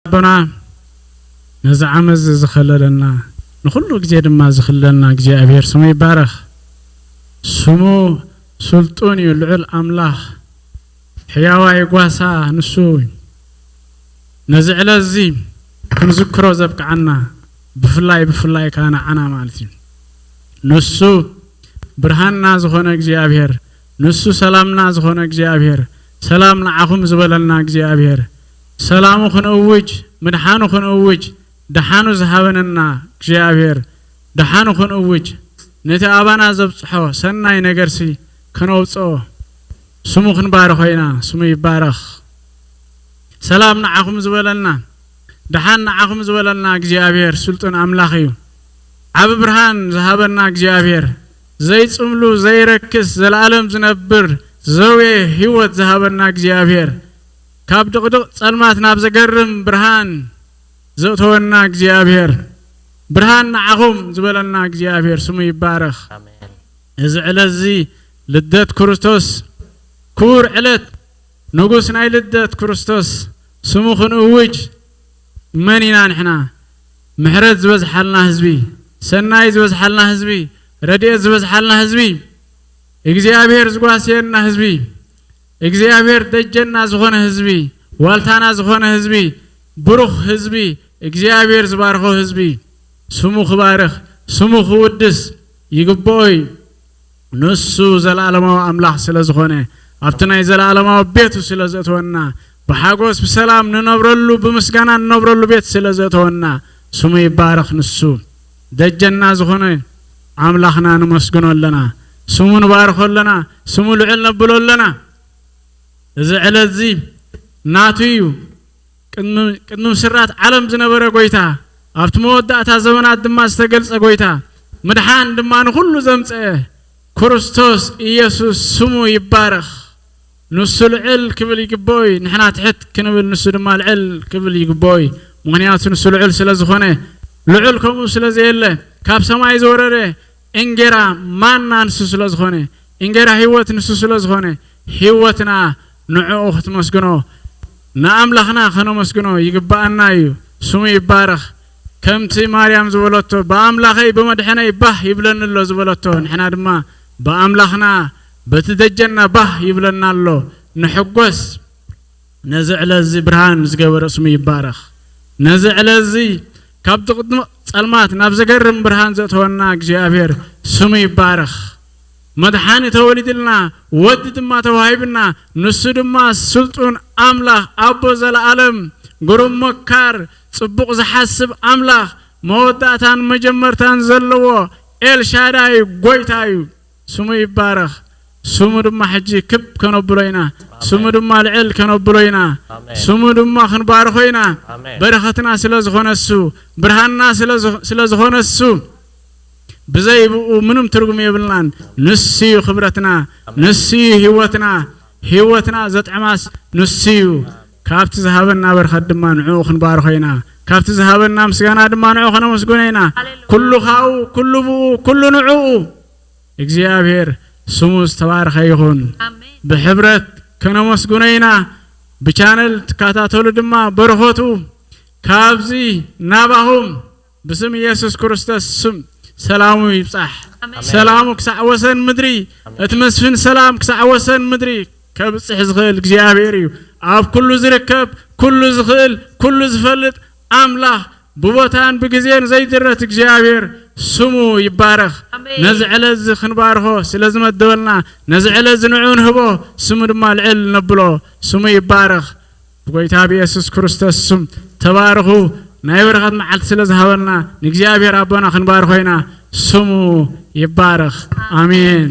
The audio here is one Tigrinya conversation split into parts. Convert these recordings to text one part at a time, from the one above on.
ኣቦና፣ ነዚ ዓመት እዚ ዝኸለለና፣ ንኹሉ ግዜ ድማ ዝኽለልና እግዚኣብሔር ስሙ ይባረኽ። ስሙ ስልጡን እዩ፣ ልዑል ኣምላኽ፣ ሕያዋይ ጓሳ ንሱ እዩ። ነዚ ዕለት እዚ ክንዝክሮ ዘብቅዓና፣ ብፍላይ ብፍላይ ከኣ ንዓና ማለት እዩ። ንሱ ብርሃንና ዝኾነ እግዚኣብሔር፣ ንሱ ሰላምና ዝኾነ እግዚኣብሔር፣ ሰላም ንዓኹም ዝበለና እግዚኣብሔር፣ ሰላሙ ክንእውጅ፣ ምድሓኑ ክንእውጅ፣ ደሓኑ ዝሃበነና እግዚኣብሔር፣ ደሓኑ ክንእውጅ፣ ነቲ ኣባና ዘብጽሖ ሰናይ ነገርሲ ከነውጽኦ፣ ስሙ ክንባርኾ ኢና። ስሙ ይባረኽ። ሰላም ንዓኹም ዝበለና፣ ደሓን ንዓኹም ዝበለና እግዚኣብሔር ስልጡን ኣምላኽ እዩ። ዓቢ ብርሃን ዝሃበና እግዚኣብሔር፣ ዘይጽምሉ፣ ዘይረክስ፣ ዘለኣለም ዝነብር ዘውየ ህይወት ዝሃበና እግዚኣብሔር፣ ካብ ድቕድቕ ጸልማት ናብ ዘገርም ብርሃን ዘእተወና እግዚኣብሔር፣ ብርሃን ንዓኹም ዝበለና እግዚኣብሔር ስሙ ይባረኽ። ኣሜን። እዚ ዕለት እዚ ልደት ክርስቶስ፣ ክቡር ዕለት ንጉስ ናይ ልደት ክርስቶስ ስሙ ክንእውጅ መን ኢና ንሕና? ምሕረት ዝበዝሓልና ህዝቢ፣ ሰናይ ዝበዝሓልና ህዝቢ፣ ረድኤት ዝበዝሓልና ህዝቢ፣ እግዚኣብሔር ዝጓስየና ህዝቢ፣ እግዚኣብሔር ደጀና ዝኾነ ህዝቢ፣ ዋልታና ዝኾነ ህዝቢ፣ ብሩኽ ህዝቢ፣ እግዚኣብሔር ዝባርኾ ህዝቢ፣ ስሙ ክባርኽ፣ ስሙ ክውድስ ይግብኦ እዩ። ንሱ ዘለኣለማዊ ኣምላኽ ስለ ዝኾነ፣ ኣብቲ ናይ ዘለኣለማዊ ቤቱ ስለ ዘእተወና፣ ብሓጎስ ብሰላም ንነብረሉ፣ ብምስጋና ንነብረሉ ቤት ስለ ዘእተወና፣ ስሙ ይባረኽ። ንሱ ደጀና ዝኾነ ኣምላኽና ንመስግኖ ኣለና፣ ስሙ ንባርኾ ኣለና፣ ስሙ ልዑል ነብሎ ኣለና። እዚ ዕለት እዚ ናቱ እዩ። ቅድሚ ቅድሚ ምስራት ዓለም ዝነበረ ጐይታ፣ ኣብቲ መወዳእታ ዘመናት ድማ ዝተገልጸ ጐይታ፣ ምድሓን ድማ ንኹሉ ዘምጽአ ክርስቶስ ኢየሱስ ስሙ ይባረኽ። ንሱ ልዕል ክብል ይግብኦ እዩ። ንሕና ትሕት ክንብል፣ ንሱ ድማ ልዕል ክብል ይግብኦ እዩ። ምኽንያቱ ንሱ ልዑል ስለ ዝኾነ፣ ልዑል ከምኡ ስለ ዘየለ፣ ካብ ሰማይ ዝወረደ እንጌራ ማና ንሱ ስለ ዝኾነ፣ እንጌራ ህይወት ንሱ ስለ ዝኾነ፣ ህይወትና ንዕኡ ክትመስግኖ፣ ንኣምላኽና ከነመስግኖ ይግብኣና እዩ። ስሙ ይባረኽ። ከምቲ ማርያም ዝበለቶ፣ "ብኣምላኸይ ብመድሐነይ ባህ ይብለኒ ኣሎ" ዝበለቶ፣ ንሕና ድማ ብኣምላኽና በቲ ደጀና ባህ ይብለና ኣሎ። ንሕጎስ። ነዚ ዕለት እዚ ብርሃን ዝገበረ ስሙ ይባረኽ። ነዚ ዕለት እዚ ካብ ድቕድቕ ጸልማት ናብ ዘገርም ብርሃን ዘእተወና እግዚኣብሔር ስሙ ይባረኽ። መድሓኒ ተወሊድልና፣ ወዲ ድማ ተዋሂብና፣ ንሱ ድማ ስልጡን ኣምላኽ፣ ኣቦ ዘለኣለም፣ ግሩም መካር፣ ጽቡቕ ዝሓስብ ኣምላኽ፣ መወዳእታን መጀመርታን ዘለዎ ኤልሻዳይ ጐይታ እዩ። ስሙ ይባረኽ። ስሙ ድማ ሕጂ ክብ ከነብሎ ኢና። ኣሜን። ስሙ ድማ ልዕል ከነብሎ ኢና። ኣሜን። ስሙ ድማ ክንባርኾ ኢና። ኣሜን። በረኸትና ስለ ዝኾነ እሱ፣ ብርሃንና ስለ ዝ-፣ ስለ ዝኾነ እሱ፣ ብዘይ ብኡ ምንም ትርጉም የብልናን። ንሱ እዩ ክብረትና፣ ኣሜን። ንሱ እዩ ህይወትና። ህይወትና ዘጥዕማስ ንሱ እዩ። ካብቲ ዝሃበና በረኸት ድማ ንዕኡ ክንባርኾ ኢና። ካብቲ ዝሃበና ምስጋና ድማ ንዕኡ ከነመስግኖ ኢና። ሃሌሉያ። ኩሉ ካብኡ፣ ኩሉ ብኡ፣ ኩሉ ንዕኡ። እግዚኣብሔር ስሙ ዝተባረኸ ይኹን። ኣሜን። ብሕብረት ከነመስግኖ ኢና። ብቻነል ትከታተሉ ድማ በረኸቱ ካብዚ ናባኹም ብስም ኢየሱስ ክርስቶስ ስም ሰላሙ ይብጻሕ። ኣሜን። ሰላሙ ክሳዕ ወሰን ምድሪ፣ ኣሜን። እቲ መስፍን ሰላም ክሳዕ ወሰን ምድሪ ከብጽሕ ዝኽእል እግዚኣብሔር እዩ። ኣብ ኩሉ ዝርከብ፣ ኩሉ ዝኽእል፣ ኩሉ ዝፈልጥ ኣምላኽ፣ ብቦታን ብግዜን ዘይድረት እግዚኣብሔር ስሙ ይባረኽ። ኣሜን። ነዚ ዕለት እዚ ክንባርኾ ስለ ዝመደበልና፣ ነዚ ዕለት እዚ ንዕኡ ንህቦ፣ ስሙ ድማ ልዕል ነብሎ። ስሙ ይባረኽ። ብጎይታ ብየሱስ ክርስቶስ ስም ተባረኹ። ናይ በረኸት መዓልቲ ስለ ዝሃበና ንእግዚኣብሔር ኣቦና ክንባርኾ ኢና። ስሙ ይባረኽ። ኣሜን።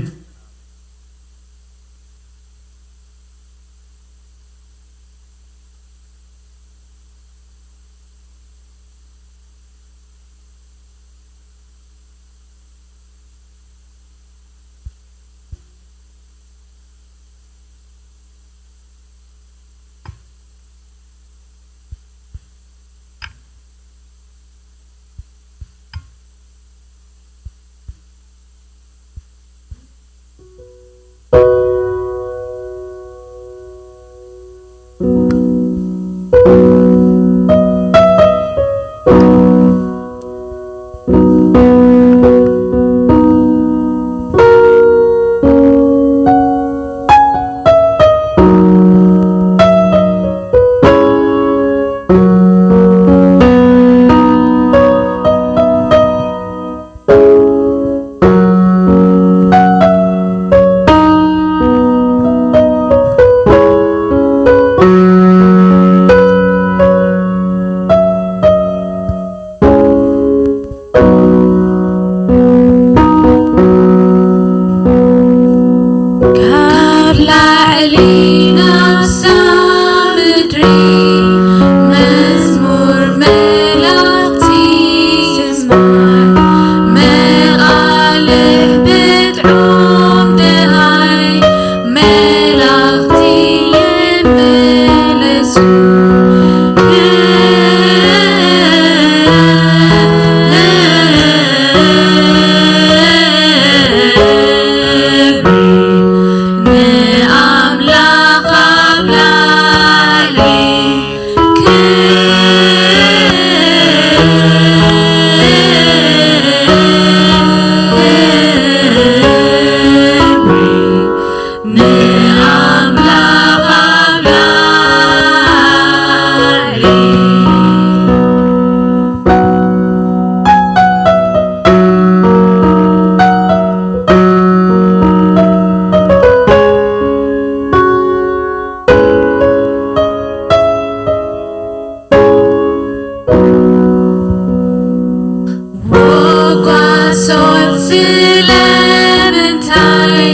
ስለምንታይ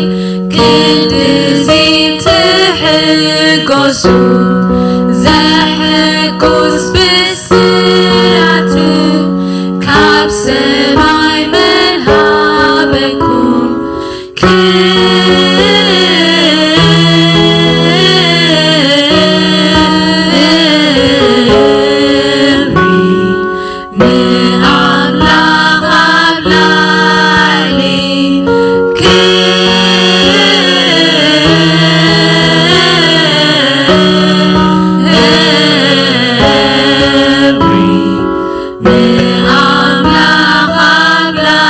ክንድዚ ትሕጎሱ? ዘሕጉስ ብስራቱ ካብ ሰማይ መን ሃበኩም? ክብሪ ንኣምላኽ ኣብ ላዕሊ፣ ክብሪ ንኣምላኽ ኣብ ላዕሊ።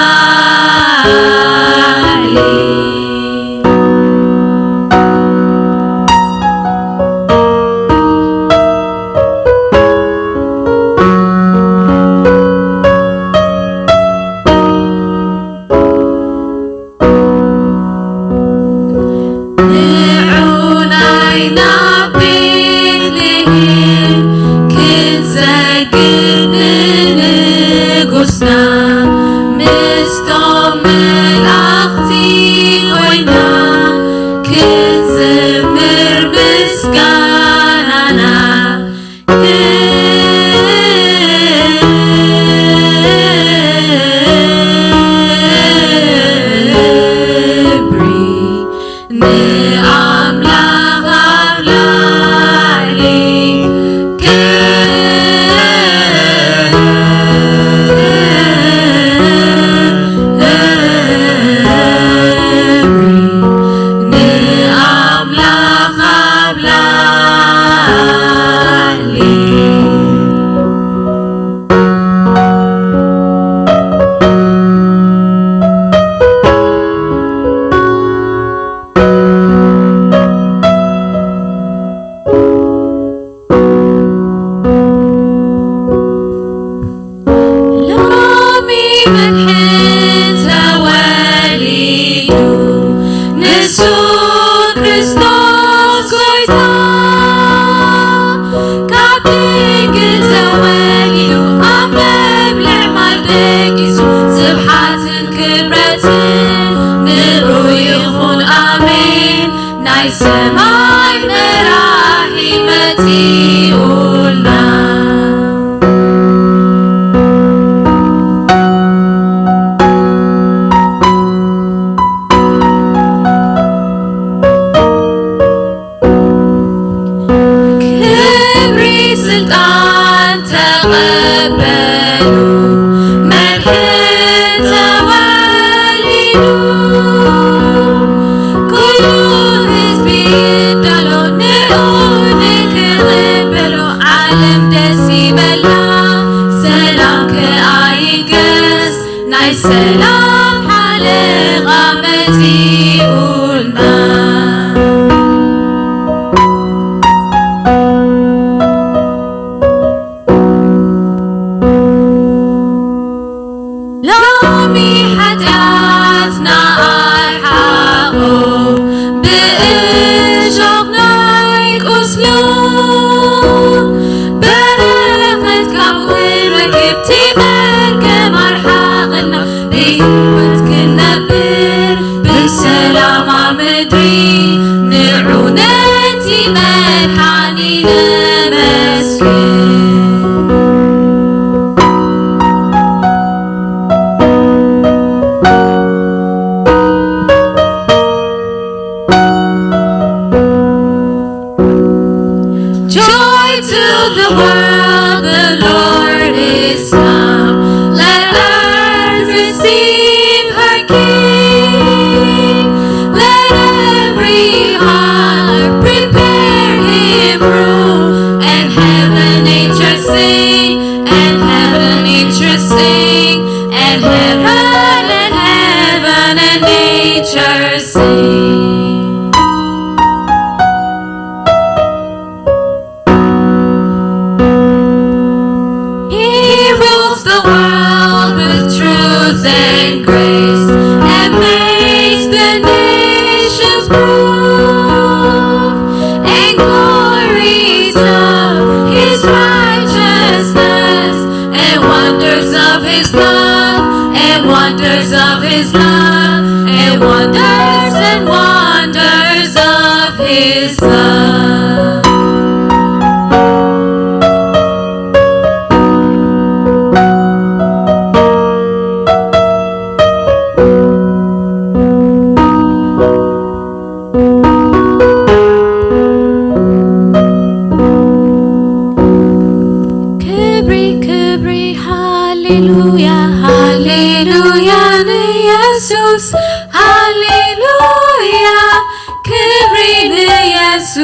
ንዑ ናይ ናብ ቤትልሔም ክንሰግድ ንንጉስና፣ ምስቶም መላእኽቲ ኮይና ክንዝምር ምስጋናና። ክብሪ ንኣምላኽ ኣብ ላዕሊ፣ ክብሪ ንኣምላኽ ኣብ ላዕሊ። ሎሚ መድሕን ተወሊዱ፣ ንሱ ክርስቶስ ጎይታ። ካብ ድንግል ተወሊዱ፣ ኣብ መብልዕ ማል ደቂሱ፣ ስብሓትን ክብረትን ንኡ ይኹን፣ ኣሜን። ናይ ሰማይ መራሒ መጺኡልና። ክብሪ ስልጣን ተቐበሉ፣ መድሕን ተወሊዱ። ኩሉ ህዝቢ ይዳሎ፣ ንኡ ንክቕበሎ፣ ዓለም ደስ ይበላ፣ ሰላም ከኣ ይንገስ። ናይ ሰላም ሓለቓ መጺኡልና። ሎሚ ሓጢኣትና ኣርሓቖ ብእሾኽ ናይ ቁስሉ፣ በረኸት ካብኡ ክንረክብ እቲ መርገም ኣርሓቐልና፣ ብህይወት ክንነብር ብሰላም ኣብ ምድሪ፣ ንዑ ነቲ መድሓኒ ነመስግን። Joy to the world, the Lord is come. Let earth receive her King. Let every heart prepare him room Wonders of his love, and wonders and wonders of his love. ክብሪ ክብሪ ሃሌሉያ ሃሌሉያ ንየሱስ ሃሌሉያ ክብሪ ንየሱስ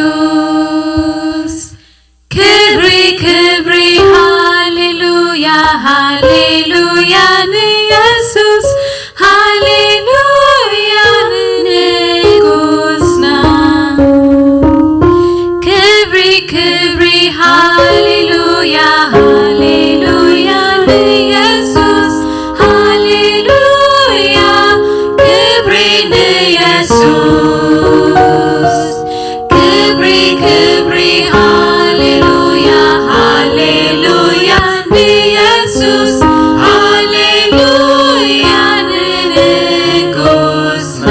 ክብሪ ክብሪ ሃሌሉያ ሃሌሉያ ንየሱስ ሃሌሉያ ንንጉስና ክብሪ ክብሪ ሃሌሉያ ሃሌሉያ ንየሱስ ሃሌሉያ ክብሪ ንየሱስ ክብሪ ክብሪ ሃሌሉያ ሃሌሉያ ንየሱስ ሃሌሉያ ንንጉስና።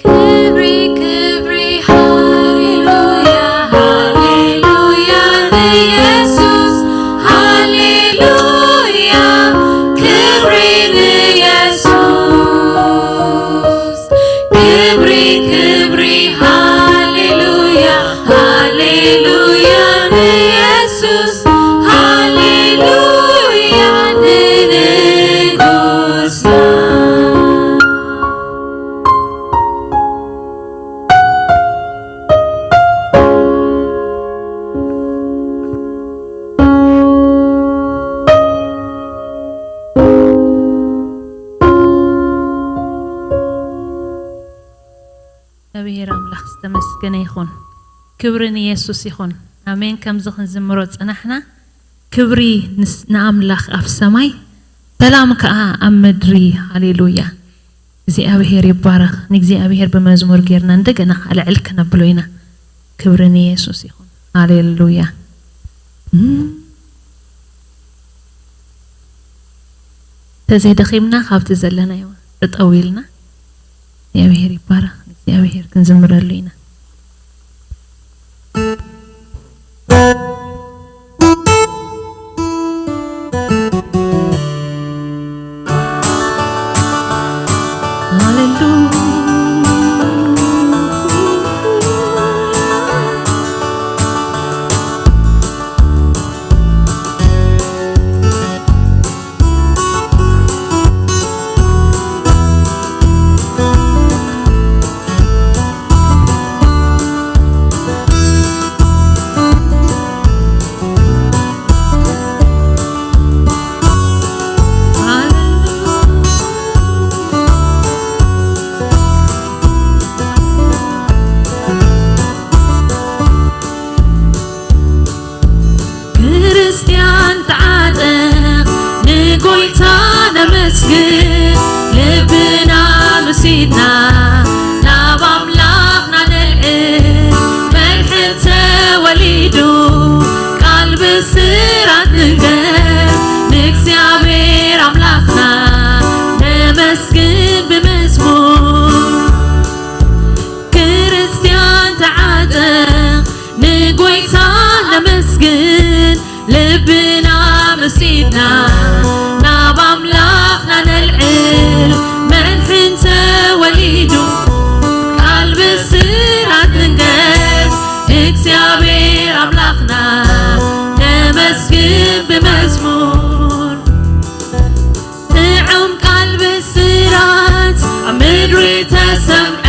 ክብሪ ክብሪ ሃሌሉያ ሃሌሉያ ንየሱስ ሃሌሉያ ክብሪ ንየሱስ ክብሪ ክብሪ ሃሌሉያ ሃሌሉያ ንየሱስ ሃሌሉያ ንንጉስና። እግዚኣብሔር ኣምላኽ ዝተመስገነ ይኹን። ክብሪ ንየሱስ ይኹን። ኣሜን። ከምዚ ክንዝምሮ ጽናሕና፣ ክብሪ ንስ-፣ ንኣምላኽ ኣብ ሰማይ፣ ሰላም ከኣ ኣብ ምድሪ። ሃሌሉያ። እግዚኣብሔር ይባረኽ። ንእግዚኣብሔር ብመዝሙር ጌርና እንደገና ከኣ ልዕል ከነብሎ ኢና። ክብሪ ንየሱስ ይኹን። ሃሌሉያ። እም። ተዘይደኺምና ካብቲ ዘለናዮ ጠጠው ኢልና እግዚኣብሔር ይባረኽ። እግዚኣብሔር ክንዝምረሉ ኢና። ክርስትያን ተዓጠቕ ንጎይታ ነመስግን ልብና ምሲድና ናብ ኣምላኽና ነልዕል መድሕን ተወሊዱ ቃል ብስራት ንንገር ንእግዚኣብሔር ኣምላኽና ነመስግን ብመዝሙር ክርስትያን ተዓጠቕ ንጎይታ ነመስግን ልብና ምሲድና ናብ ኣምላኽና ነልዕል መድሕን ተወሊዱ ቃል ብስራት ንንገር እግዚኣብሔር ኣምላኽና ነመስግን ብመዝሙር ጥዑም ቃል ብስራት ኣብ ምድሪ ተሰምዐ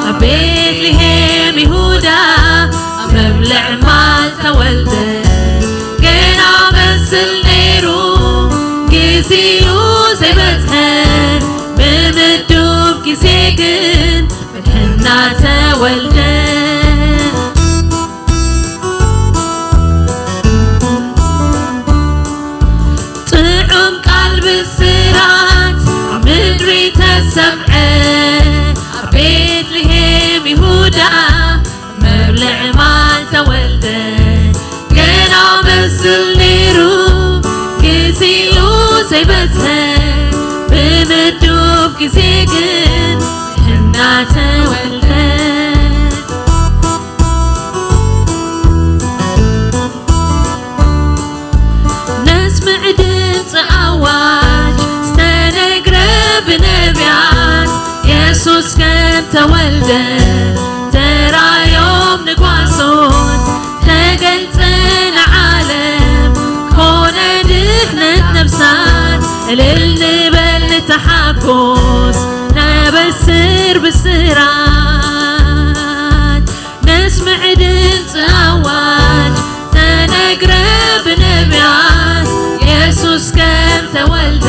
ኣብ ቤትልሔም ይሁዳ ኣብ መብልዕ ማል ተወልደ ገና መስል ነይሩ ጊዜኡ ዘይበጽሐ ብምዱብ ጊዜ ግን መድሕና ተወልደ ጥዑም ቃል ብስራት ኣብ ምድሪ ተሰ ሰምዐ ኣብ ቤትልሔም ይሁዳ መብልዕ ማል ተወልደ። ገና መስል ነይሩ ግዚኡ ዘይበጽሐ፣ ብምዱብ ግዜ ግን ሕና ተወልደ። ነስምዕ ድምፂ ኣዋጅ ዝተነግረ ብነቢያት፣ የሱስ ከም ተወልደ ተራዮም ንጓሶት ተገልጸ ንዓለም፣ ኮነ ድሕነት ነፍሳት። እልል ንበል ንተሓጎስ፣ ነበስር ብስራት። ነስምዕ ድምፂ ኣዋጅ ተነግረ ብነቢያት፣ የሱስ ከም ተወልደ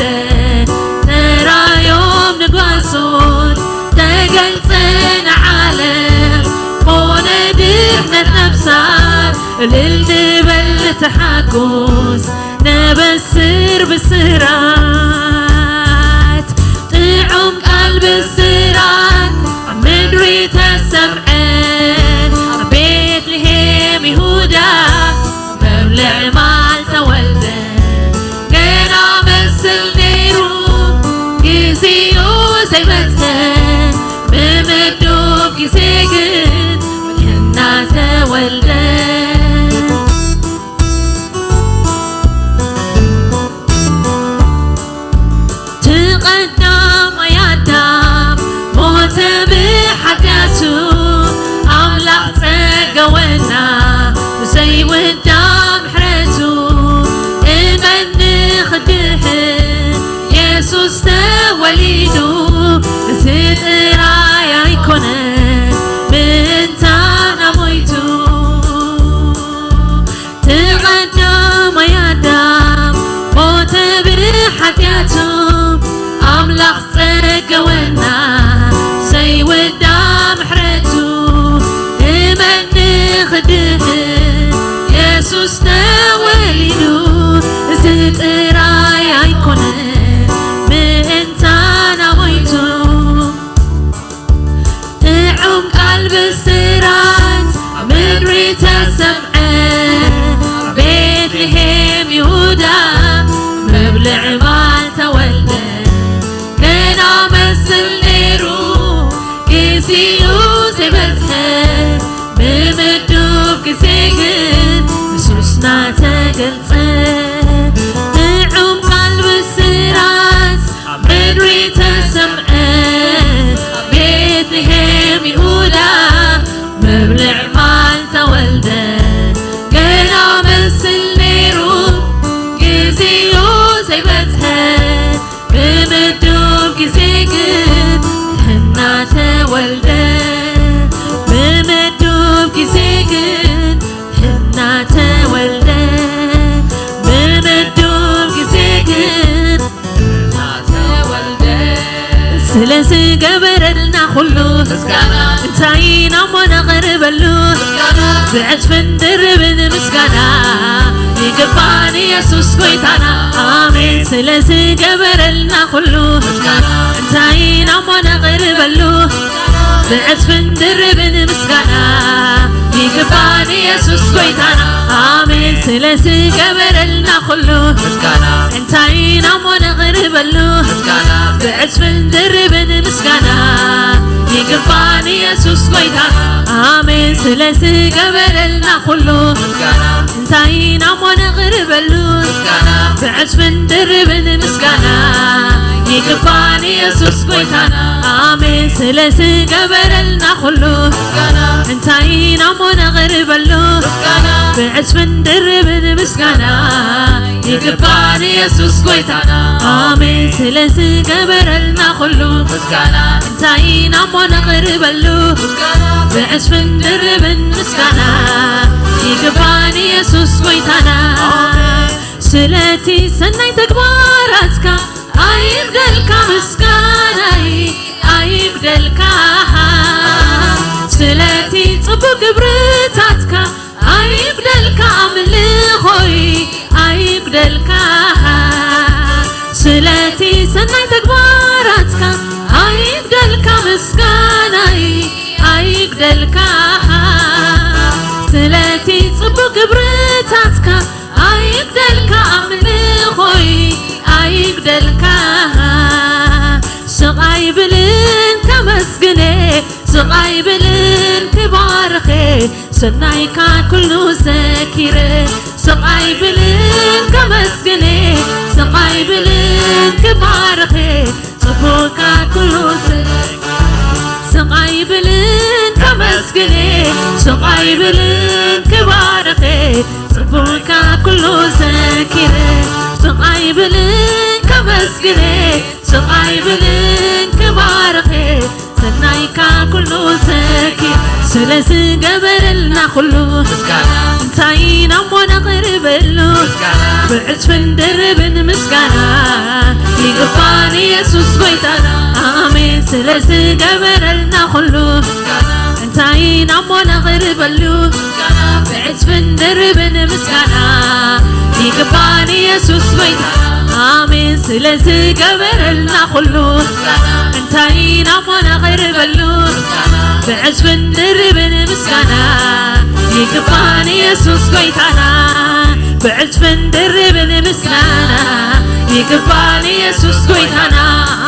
ተራዮም ንጓሶት ተገልጸ ንዓለም፣ ኮነ ድሕነት ነፍሳት። እልል ንበል ንተሓጎስ፣ ነበስር ብስራት። ጥዑም ቃል ብስራት ኣብ ምድሪ ተሰምዐ፣ ኣብ ቤትልሔም ይሁዳ መብልዕ ማል ተወልደ። ገና መስል ነይሩ ግዚኡ ዘይበጽሐ፣ ብምዱብ ግዜ ግን ሕና ተወልደ። እቲ ቀዳማይ ኣዳም ሞተ ብሓጢኣቱ፣ ኣምላኽ ጸገወና ብዘይውዳእ ምሕረቱ። እመን ንኽድሕን የሱስ ተወሊዱ፣ እዚ ጥራይ ኣይኮነን ምእንታና ሞይቱ። እቲ ቀዳማይ ኣዳም ሞተ ብሓጢኣቱ፣ ኣምላኽ ጸገወና ዘይውዳእ ምሕረቱ። እመን ንኽድሕን የሱስ ተወሊዱ፣ እዚ ጥራይ ኣይኮነን ምእንታና ሞይቱ። ጥዑም ቃል ብስራት ኣብ ምድሪ ተሰምዐ፣ ኣብ ቤትልሔም ይሁዳ መብልዕ ማል ተወልደ። ገና መስል ነይሩ ግዚኡ ዘይበጽሐ፣ ብምዱብ ግዜ ግን ንሱስና ተገልጸ። ጥዑም ቃል ብስራት ኣብ ምድሪ ተሰምዐ፣ ኣብ ቤትልሔም ይሁዳ መብልዕ ማል ተወልደ። ገና መስል ነይሩ ግዚኡ ዘይበጽሐ፣ ብምዱብ ግዜ ግን ሕና ተወልደ። ብምዱብ ግዜ ግን ሕና ተወልደ። ብምዱብ ግዜ ግን ሕና ተወልደ። ስለ ዝገበረልና ኩሉ ምስጋና። እንታይ ኢና እሞ ነቕርበሉ? ምስጋና። ብዕጽፍን ድርብን ምስጋና ይግባን የሱስ ጎይታና። ኣሜን። ስለ ዝገበረልና ኩሉ ምስጋና። እንታይ ኢና እሞ ነቕርበሉ? ብዕጽፍን ድርብን ምስጋና ይግባን የሱስ ጎይታና። ኣሜን። ስለ ዝገበረልና ኩሉ ምስጋና። እንታይ ኢና እሞ ነቕርበሉ? ምስጋና። ብዕጽፍን ድርብን ምስጋና ይግባን የሱስ ጎይታና። ኣሜን። ስለ ዝገበረልና ኩሉ ምስጋና። እንታይ ኢና እሞ ነቕርበሉ? ምስጋና። ብዕጽፍን ድርብን ምስጋና ይግባን የሱስ ጎይታና። ኣሜን። ስለ ዝገበረልና ኩሉ ምስጋና። እንታይ ኢና እሞ ነቕርበሉ? ምስጋና። ብዕጽፍን ድርብን ምስጋና ይግባን የሱስ ጎይታና። ኣሜን። ስለ ዝገበረልና ኩሉ ምስጋና። እንታይ ኢና እሞ ነቕርበሉ? ምስጋና። ብዕጽፍን ድርብን ምስጋና ይግባን የሱስ ጎይታና። ኣሜን። ስለቲ ሰናይ ተግባራትካ ኣይጉደልካ ምስጋናይ ኣይጉደልካ። ስለቲ ጽቡቕ ግብርታትካ ኣይጉደልካ ኣምልኾይ ኣይጉደልካ። ስለቲ ሰናይ ተግባራትካ ኣይ ምስጋናይ ኣይግደልካ፣ ስለቲ ጽቡቕ ግብርታትካ ኣይግደልካ፣ ኣምልኾይ ኣይግደልካ። ስቕ ኣይብልን ከመስግነ፣ ስቕ ኣይብልን ክባርኸ፣ ሰናይካ ኩሉ ዘኪረ። ስቕ ኣይብልን ከመስግነ፣ ስቕ ኣይብልን ክባርኸ፣ ጽቡቕካ ኩሉ ዘ-፣ ስቕ ኣይብልን ከመስግነ፣ ስቕ ኣይብልን ክባርኸ፣ ጽቡቕካ ኩሉ ዘኪረ። ስቕ ኣይብልን ከመስግነ፣ ስቕ ኣይብልን ክባርኸ፣ ሰናይካ ኩሉ ዘኪረ። ስለ ዝገበረልና ኩሉ ምስጋና፣ እንታይ ኢና እሞ ነቕርበሉ? ምስጋና፣ ብዕጽፍን ድርብን ምስጋና ይግባን የሱስ ጎይታና። ኣሜን። ስለ ዝገበረልና ኩሉ ምስጋና፣ እንታይ ኢና እሞ ነቕርበሉ? ምስጋና፣ ብዕጽፍን ድርብን ምስጋና ይግባን የሱስ ጎይታና። ኣሜን። ስለ ዝገበረልና ኩሉ እንታይ ኢና እሞ ነቕርበሉ? ብዕጽፍን ድርብን ምስጋና ይግባን የሱስ ጎይታና። ብዕጽፍን ድርብን ምስጋና ይግባን የሱስ ጎይታና።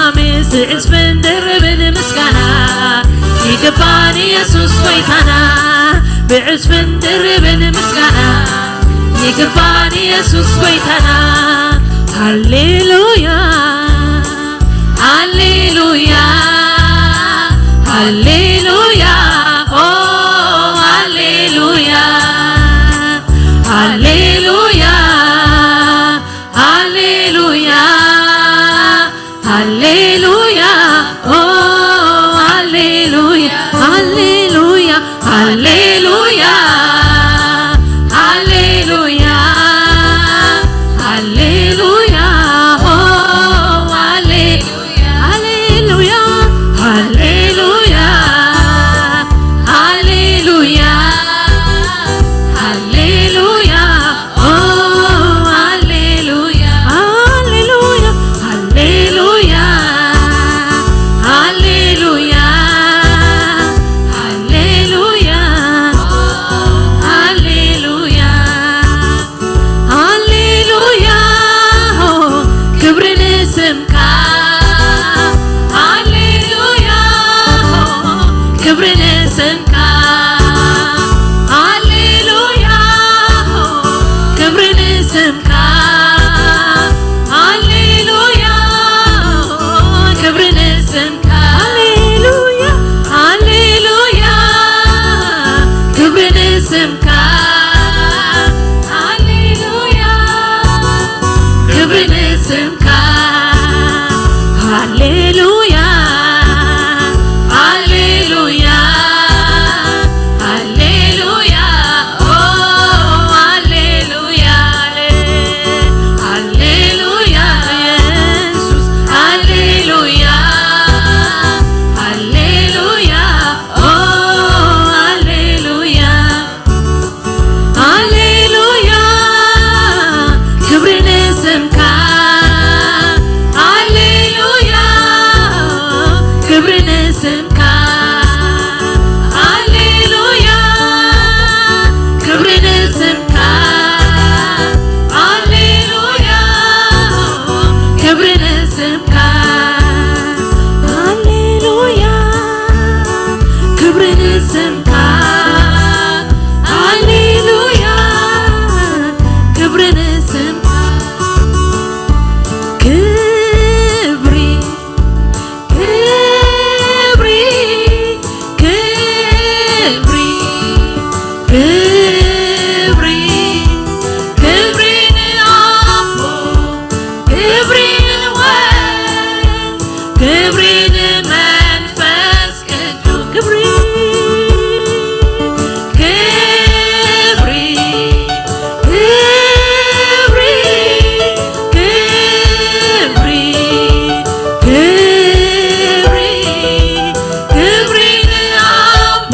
ኣሜን። ብዕጽፍን ድርብን ምስጋና ይግባን የሱስ ጎይታና። ብዕጽፍን ድርብን ምስጋና ይግባን የሱስ ጎይታና። ሃሌሉያ፣ ሃሌሉያ፣ ሃሌሉያ፣ ኦ ሃሌሉያ፣ ሃሌሉያ፣ ሃሌሉያ፣ ሃሌሉያ፣ ኦ ሃሌሉያ፣ ሃሌሉያ፣ ሃሌሉያ፣ ሃሌሉያ፣ ሃሌሉያ፣ ኦ ሃሌሉያ፣ ሃሌሉያ፣ ሃሌሉያ፣ ሃሌሉያ፣ ሃሌሉያ። ኦ ሃሌሉያ፣ ሃሌሉያ፣ ሃሌሉያ፣ ሃሌሉያ፣ ሃሌሉያ፣ ኦ ሃሌሉያ፣ ሃሌሉያ፣ ክብሪ ንስምካ፣ ሃሌሉያ፣ ክብሪ ንስምካ፣ ሃሌሉያ፣ ክብሪ ንስምካ፣ ሃሌሉያ፣ ክብሪ ንስምካ፣ ሃሌሉያ፣ ሃሌሉያ፣ ክብሪ ንስምካ፣ ሃሌሉያ፣ ክብሪ ንስምካ፣ ሃሌሉያ፣ ሃሌሉያ፣ ሃሌሉያ፣ ኦ ሃሌሉያ፣ ሃሌሉያ፣ ኢየሱስ፣ ሃሌሉያ፣ ሃሌሉያ፣ ኦ ሃሌሉያ። ሃሌሉያ፣ ክብሪ ንስምካ፣ ሃሌሉያ፣ ክብሪ ንስምካ፣ ሃሌሉያ፣ ክብሪ ንስምካ፣ ሃሌሉያ፣ ክብሪ ንስምካ፣ ሃሌሉያ፣ ክብሪ ንስምካ፣ ሃሌሉያ፣ ክብሪ ንስምካ፣ ክብሪ፣ ክብሪ፣ ክብሪ፣ ክብሪ፣ ክብሪ ንኣቦ፣ ክብሪ ንወልድ፣ ክብሪ ንመንፈስ ቅዱስ፣ ክብሪ፣ ክብሪ፣ ክብሪ፣ ክብሪ፣ ክብሪ፣ ክብሪ ንኣቦ፣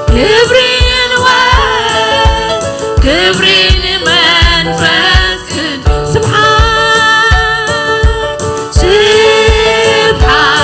ክብሪ ንወልድ፣ ክብሪ ንመንፈስ ቅዱስ። ስብሓት፣ ስብሓት፣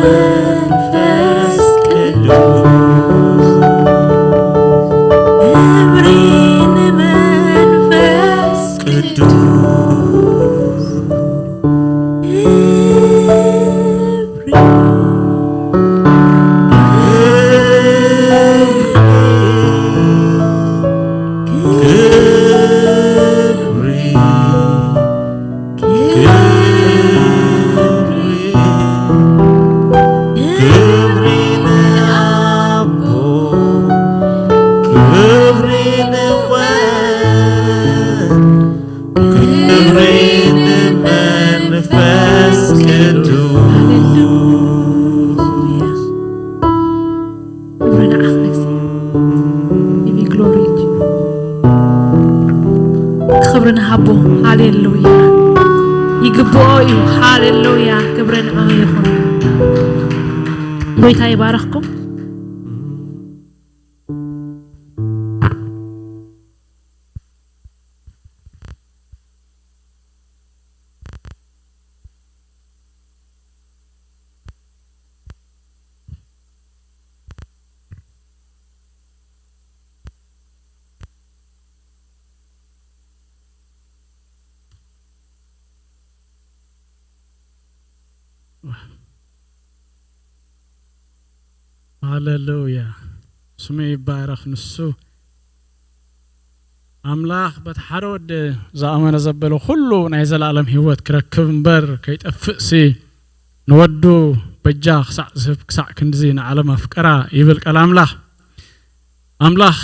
መንፈስ ቅዱስ፣ ክብሪ ንመንፈስ ቅዱስ፣ ክብሪ፣ ክብሪ፣ ክብሪ፣ ክብሪ ንኣቦ፣ ክብሪ ንወልድ፣ ክብሪ ንመንፈስ ቅዱስ። ሃሌሉያ። ክብሪ ንዓኻ እግዚኣብሔር። ጊቭ ዩ ግሎሪ። ክብሪ ንሃቦ። ሃሌሉያ። ይግብኦ እዩ። ሃሌሉያ። ክብሪ ንዓኻ ይኹን። ጎይታ ይባረኽኩም። ሃሌሉያ። ስሙ ይባረኽ። ንሱ ኣምላኽ በቲ ሓደ ወዲ ዝኣመነ ዘበለ ኩሉ ናይ ዘላለም ህይወት ክረክብ እምበር ከይጠፍእሲ፣ ንወዱ በጃ ክሳዕ ዝህብ፣ ክሳዕ ክንድዚ ንዓለም ኣፍቀራ ይብል ቃል ኣምላኽ። ኣምላኽ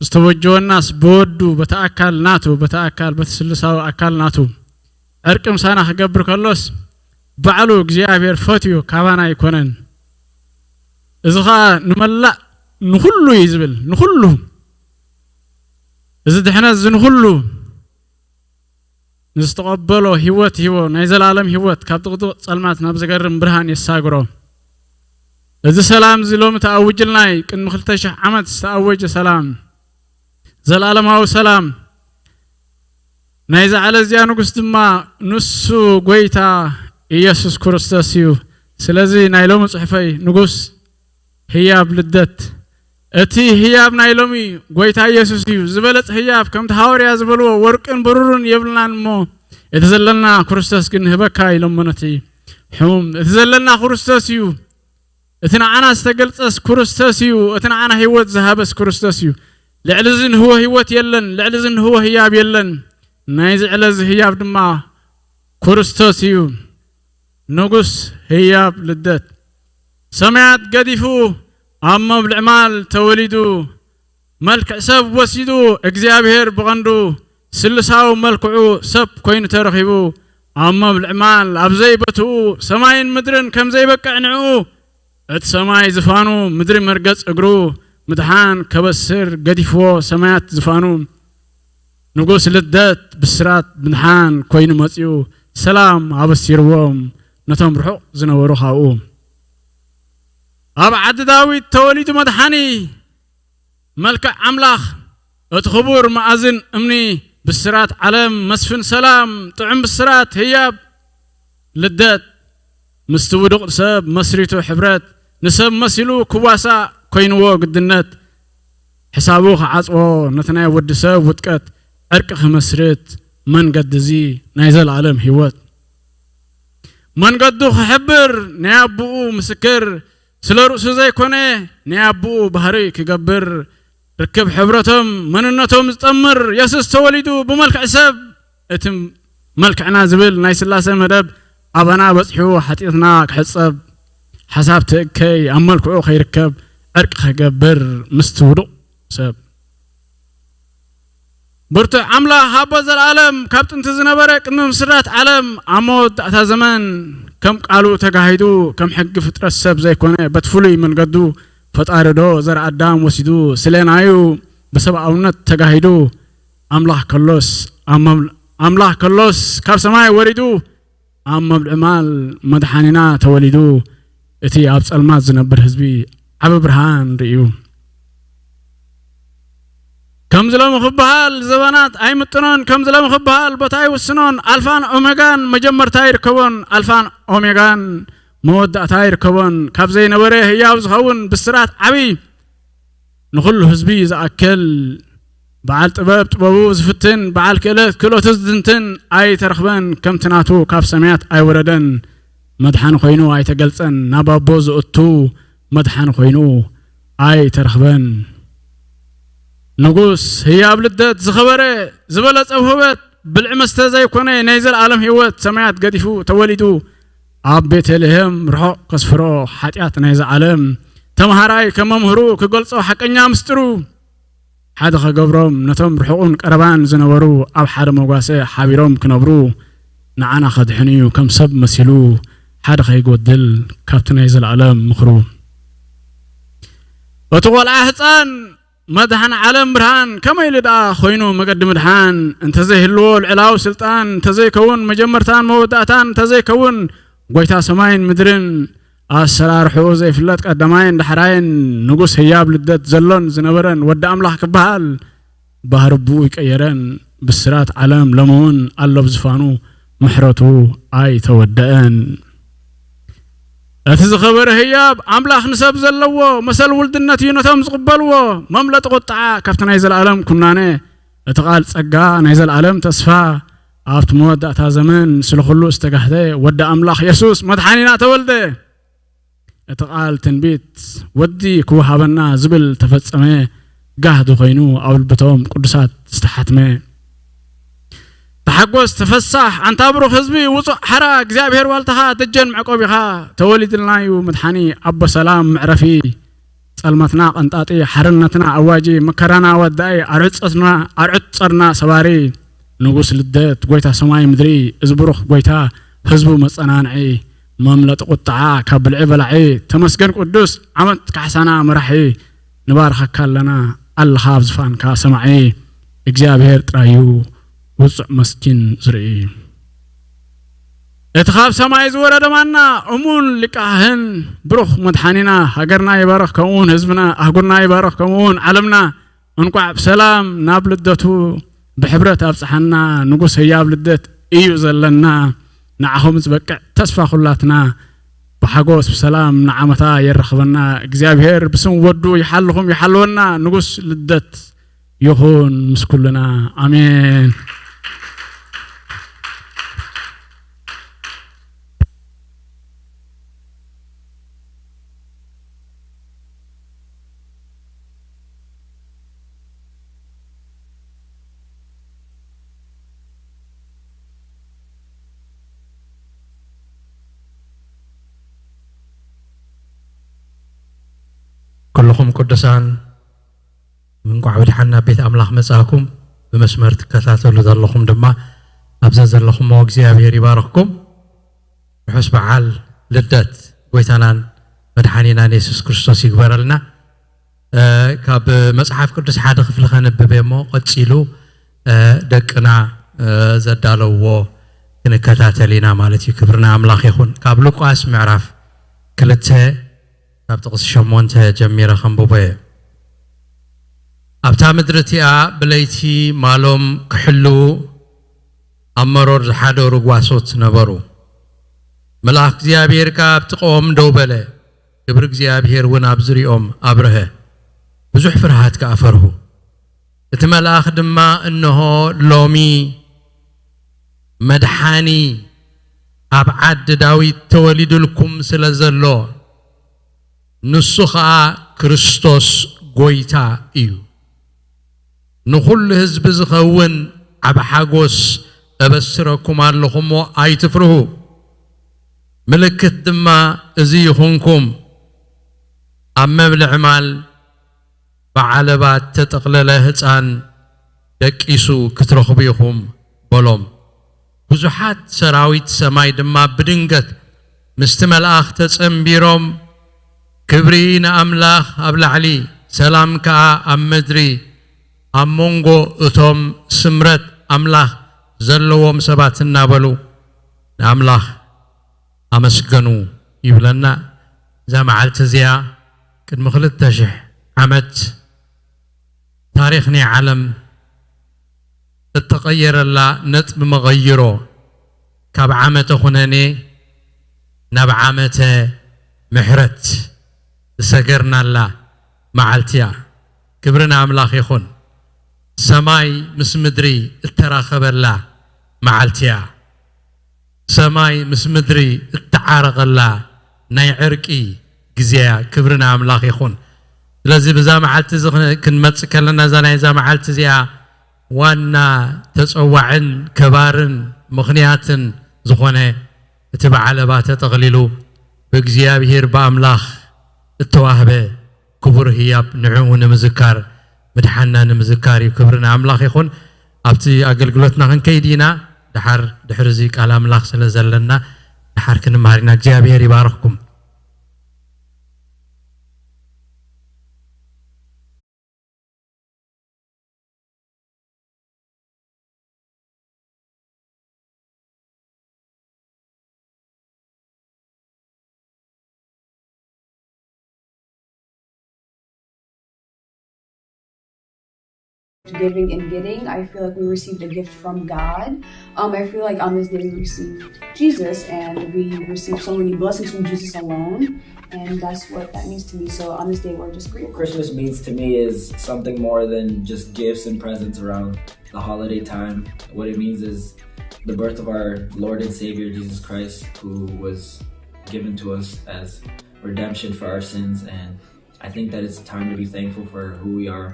ዝተበጀወናስ ብወዱ፣ በቲ ኣካል ናቱ፣ በቲ ኣካል፣ በቲ ስሉሳዊ ኣካል ናቱ ዕርቂ ምሳና ክገብር ከሎስ፣ ባዕሉ እግዚኣብሔር ፈትዩ ካባና ኣይኮነን። እዚ ኸኣ ንመላእ፣ ንኹሉ እዩ ዝብል፣ ንኹሉ። እዚ ድሕነት እዚ ንኹሉ፣ ንዝተቐበሎ ህይወት ይህቦ፣ ናይ ዘላለም ህይወት፣ ካብ ጥቕጥቕ ጸልማት ናብ ዘገርም ብርሃን የሳግሮ። እዚ ሰላም እዚ ሎሚ ተኣውጅልና እዩ፣ ቅድሚ ክልተ ሽሕ ዓመት ዝተኣወጀ ሰላም፣ ዘላለማዊ ሰላም። ናይዛ ዓለም እዚኣ ንጉስ ድማ ንሱ ጎይታ ኢየሱስ ክርስቶስ እዩ። ስለዚ ናይ ሎሚ ጽሑፈይ ንጉስ ህያብ ልደት፣ እቲ ህያብ ናይ ሎሚ ጎይታ ኢየሱስ እዩ። ዝበለጸ ህያብ፣ ከምቲ ሃዋርያ ዝበልዎ፣ ወርቅን ብሩርን የብልናን እሞ፣ እቲ ዘለና ክርስቶስ ግን ንህበካ ኢሎሞ ነቲ ሕሙም። እቲ ዘለና ክርስቶስ እዩ። እቲ ንዓና ዝተገልጸስ ክርስቶስ እዩ። እቲ ንዓና ህይወት ዝሃበስ ክርስቶስ እዩ። ልዕሊ እዚ ንህቦ ህይወት የለን። ልዕሊ እዚ ንህቦ ህያብ የለን። ናይዚ ዕለት እዚ ህያብ ድማ ክርስቶስ እዩ። ንጉስ ህያብ ልደት። ሰማያት ገዲፉ ኣብ መብልዕ ማል ተወሊዱ፣ መልክዕ ሰብ ወሲዱ፣ እግዚኣብሔር ብቐንዱ ስሉሳዊ መልክዑ ሰብ ኮይኑ ተረኺቡ፣ ኣብ መብልዕ ማል ኣብ ዘይቦትኡ፣ ሰማይን ምድርን ከም ዘይበቅዕ ንዕኡ፣ እቲ ሰማይ ዝፋኑ፣ ምድሪ መርገጽ እግሩ፣ ምድሓን ከበስር ገዲፍዎ ሰማያት ዝፋኑ። ንጉስ ልደት ብስራት ምድሓን ኮይኑ መጺኡ፣ ሰላም ኣበሲርዎም ነቶም ርሑቕ ዝነበሩ ካብኡ። ኣብ ዓዲ ዳዊት ተወሊዱ መድሓኒ፣ መልክዕ ኣምላኽ፣ እቲ ክቡር መኣዝን እምኒ፣ ብስራት ዓለም፣ መስፍን ሰላም፣ ጥዑም ብስራት፣ ህያብ ልደት፣ ምስቲ ውዱቕ ሰብ መስሪቱ ሕብረት፣ ንሰብ መሲሉ ክዋሳእ ኮይንዎ ግድነት፣ ሕሳቡ ክዓጽዎ ነቲ ናይ ወዲ ሰብ ውድቀት፣ ዕርቂ ክመስርት መንገዲ እዚ ናይ ዘለኣለም ህይወት። መንገዱ ክሕብር ናይ ኣቦኡ ምስክር፣ ስለ ርእሱ ዘይኮነ ናይ ኣቦኡ ባህሪ ክገብር፣ ርክብ ሕብረቶም መንነቶም ዝጠምር የሱስ ተወሊዱ ብመልክዕ ሰብ። እቲ መልክዕና ዝብል ናይ ስላሴ መደብ ኣባና በጺሑ ሓጢኣትና ክሕጸብ፣ ሓሳብ ትእከይ ኣብ መልክዑ ከይርከብ፣ ዕርቂ ክገብር ምስቲ ውዱቕ ሰብ። ብርቱዕ ኣምላኽ ኣቦ ዘለኣለም፣ ካብ ጥንቲ ዝነበረ፣ ቅድሚ ምስራት ዓለም፣ ኣብ መወዳእታ ዘመን ከም ቃሉ ተጋሂዱ፣ ከም ሕጊ ፍጥረት ሰብ ዘይኮነ፣ በቲ ፍሉይ መንገዱ ፈጣሪ ዶ ዘርኣዳም ወሲዱ፣ ስሌናዩ ብሰብኣውነት ተጋሂዱ፣ ኣምላኽ ከሎስ ኣብ መብል-፣ ኣምላኽ ከሎስ ካብ ሰማይ ወሪዱ፣ ኣብ መብልዕ ማል መድሓኒና ተወሊዱ፣ እቲ ኣብ ጸልማት ዝነብር ህዝቢ ዓቢ ብርሃን ርእዩ። ከምዚ ሎሚ ክበሃል ዘበናት ኣይምጥኖን፣ ከምዚ ሎሚ ክበሃል ቦታ ኣይውስኖን፣ ኣልፋን ኦሜጋን መጀመርታ ኣይርከቦን፣ ኣልፋን ኦሜጋን መወዳእታ ይርከቦን። ካብ ዘይነበረ ህያው ዝኸውን ብስራት ዓብዪ፣ ንኹሉ ህዝቢ ዝኣክል፣ በዓል ጥበብ ጥበቡ ዝፍትን፣ በዓል ክእለት ክእለቱ ዝትንትን ኣይተረኽበን። ከምቲ ናቱ ካብ ሰማያት ኣይወረደን፣ መድሓኒ ኮይኑ ኣይተገልጸን። ናብ ኣቦ ዝእቱ መድሓኒ ኮይኑ ኣይተረኽበን። ንጉስ ህያብ ልደት ዝኸበረ ዝበለጸ ውህበት ብልዒ መስተ ዘይኮነ ናይ ዘለዓለም ህይወት ሰማያት ገዲፉ ተወሊዱ ኣብ ቤተልሔም ርሑቕ ከስፍሮ ሓጢኣት ናይዚ ዓለም ተምሃራይ ከም መምህሩ ክገልጾ ሓቀኛ ምስጢሩ ሓደ ኸገብሮም ነቶም ርሑቕን ቀረባን ዝነበሩ ኣብ ሓደ መጓሰ ሓቢሮም ክነብሩ ንዓና ኸድሕን እዩ ከም ሰብ መሲሉ ሓደ ኸይጎድል ካብቲ ናይ ዘለዓለም ምኽሩ እቲ ቖልዓ ህፃን መድሃን ዓለም ብርሃን ከመይ ኢሉ ደኣ ኮይኑ መገዲ ምድሓን እንተዘይህልዎ ልዕላዊ ስልጣን እንተዘይከውን መጀመርታን መወዳእታን እንተዘይከውን ጎይታ ሰማይን ምድርን ኣሰራርሕኡ ዘይፍለጥ ቀዳማይን ዳሕራይን ንጉስ ህያብ ልደት ዘሎን ዝነበረን ወዲ ኣምላኽ ክበሃል ባህርብኡ ይቀየረን ብስራት ዓለም ሎሚ እውን ኣሎ ብዝፋኑ ምሕረቱ ኣይተወደአን። እቲ ዝኸበረ ህያብ ኣምላኽ ንሰብ ዘለዎ መሰል ውልድነት እዩ ነቶም ዝቕበልዎ መምለጢ ቁጥዓ ካብቲ ናይ ዘለኣለም ኩናነ እቲ ቃል ጸጋ ናይ ዘለኣለም ተስፋ ኣብቲ መወዳእታ ዘመን ስለ ኩሉ ዝተጋህተ ወዲ ኣምላኽ የሱስ መድሓኒና ተወልደ። እቲ ቃል ትንቢት ወዲ ክወሃበና ዝብል ተፈጸመ። ጋህዲ ኮይኑ ኣብ ልብቶም ቅዱሳት ዝተሓትመ ተሓጎስ ተፈሳሕ ኣንታ ብሩኽ ህዝቢ ውፁዕ ሓራ እግዚኣብሔር ዋልታኻ ደጀን መዕቆቢኻ ተወሊድልና እዩ ምድሓኒ ኣቦ ሰላም መዕረፊ ጸልመትና ቀንጣጢ ሓርነትና ኣዋጂ መከራና ወዳኢ ኣርዕፀትና ኣርዕፀርና ሰባሪ ንጉስ ልደት ጎይታ ሰማይ ምድሪ እዚ ብሩኽ ጎይታ ህዝቡ መጸናንዒ መምለጢ ቁጥዓ ካብ ብልዒ በላዒ ተመስገን ቅዱስ ዓመት ካሕሳና መራሒ ንባርኸካ ኣለና ኣለኻ ኣብ ዝፋንካ ሰማዒ እግዚኣብሔር ጥራዩ ውፁዕ መስኪን ዝርኢ እቲ ካብ ሰማይ ዝወረደ ማና እሙን ሊቃህን ብሩኽ መድሓኒና ሃገርና ይባረኽ ከምኡውን ህዝብና ኣህጉርና ይባረኽ ከምኡውን ዓለምና እንቋዕ ብሰላም ናብ ልደቱ ብሕብረት ኣብፀሓና ንጉስ ህያብ ልደት እዩ ዘለና ንዓኹም ዝበቅዕ ተስፋ ኩላትና ብሓጎስ ብሰላም ንዓመታ የራኽበና እግዚኣብሔር ብስም ወዱ ይሓልኹም ይሓልወና ንጉስ ልደት ይኹን ምስ ኩልና ኣሜን። ኩልኹም ቅዱሳን እንቋዕ ብድሓን ናብ ቤት ኣምላኽ መጻእኩም። ብመስመር ትከታተሉ ዘለኹም ድማ ኣብዘ ዘለኹሞ እግዚኣብሔር ይባርኽኩም። ርሑስ በዓል ልደት ጎይታናን መድሓኒናን የሱስ ክርስቶስ ይግበረልና። ካብ መጽሓፍ ቅዱስ ሓደ ክፍሊ ከንብብ እሞ ቀጺሉ ደቅና ዘዳለውዎ ክንከታተል ኢና ማለት እዩ። ክብርና ኣምላኽ ይኹን። ካብ ሉቃስ ምዕራፍ ክልተ ካብ ጥቕሲ ሸሞንተ ጀሚረ ከንብቦ እየ። ኣብታ ምድሪ እቲኣ ብለይቲ ማሎም ክሕልዉ ኣብ መሮር ዝሓደሩ ጓሶት ነበሩ። መልኣኽ እግዚኣብሔር ከኣ ኣብ ጥቕኦም ደው በለ። ክብሪ እግዚኣብሔር እውን ኣብ ዝርኦም ኣብርሀ። ብዙሕ ፍርሃት ከኣ ፈርሁ። እቲ መልኣኽ ድማ እንሆ ሎሚ መድሓኒ ኣብ ዓዲ ዳዊት ተወሊዱልኩም ስለ ዘሎ ንሱ ኸኣ ክርስቶስ ጐይታ እዩ። ንኹሉ ህዝቢ ዝኸውን ዓቢ ሓጎስ እበስረኩም ኣለኹ እሞ ኣይትፍርሁ። ምልክት ድማ እዚ ይኹንኩም፣ ኣብ መብልዒ ማል ብዓለባ እተጠቕለለ ህጻን ደቂሱ ክትረኽቡ ኢኹም በሎም። ብዙሓት ሰራዊት ሰማይ ድማ ብድንገት ምስቲ መልኣኽ ተጸንቢሮም፣ ክብሪ ንኣምላኽ ኣብ ላዕሊ፣ ሰላም ከኣ ኣብ ምድሪ፣ ኣብ መንጎ እቶም ስምረት ኣምላኽ ዘለዎም ሰባት እናበሉ ንኣምላኽ ኣመስገኑ ይብለና። እዛ መዓልቲ እዚኣ ቅድሚ ክልተ ሽሕ ዓመት ታሪኽ ናይ ዓለም እተቐየረላ ነጥቢ መቐይሮ ካብ ዓመተ ኩነኔ ናብ ዓመተ ምሕረት ዝሰገርናላ መዓልቲ እያ። ክብሪ ንኣምላኽ ይኹን። ሰማይ ምስ ምድሪ እተራኸበላ መዓልቲ እያ። ሰማይ ምስ ምድሪ እተዓረቐላ ናይ ዕርቂ ግዜ እያ። ክብሪ ንኣምላኽ ይኹን። ስለዚ ብዛ መዓልቲ እዚ ክን-፣ ክንመጽእ ከለና እዛ ናይዛ መዓልቲ እዚኣ ዋና ተጸዋዕን ከባርን ምኽንያትን ዝኾነ እቲ በዓል ኣባተ ጠቕሊሉ ብእግዚኣብሔር ብኣምላኽ እተዋህበ ክቡር ህያብ ንዕኡ ንምዝካር ምድሓንና ንምዝካር እዩ። ክብሪ ንኣምላኽ ይኹን። ኣብቲ ኣገልግሎትና ክንከይድ ኢና። ድሓር ድሕሪ እዚ ቃል ኣምላኽ ስለ ዘለና ድሓር ክንምሃር ኢና። እግዚኣብሔር ይባርኽኩም። Giving and getting, I feel like we received a gift from God. Um, I feel like on this day we received Jesus, and we received so many blessings from Jesus alone. And that's what that means to me. So on this day, we're just grateful. Christmas means to me is something more than just gifts and presents around the holiday time. What it means is the birth of our Lord and Savior Jesus Christ, who was given to us as redemption for our sins. And I think that it's a time to be thankful for who we are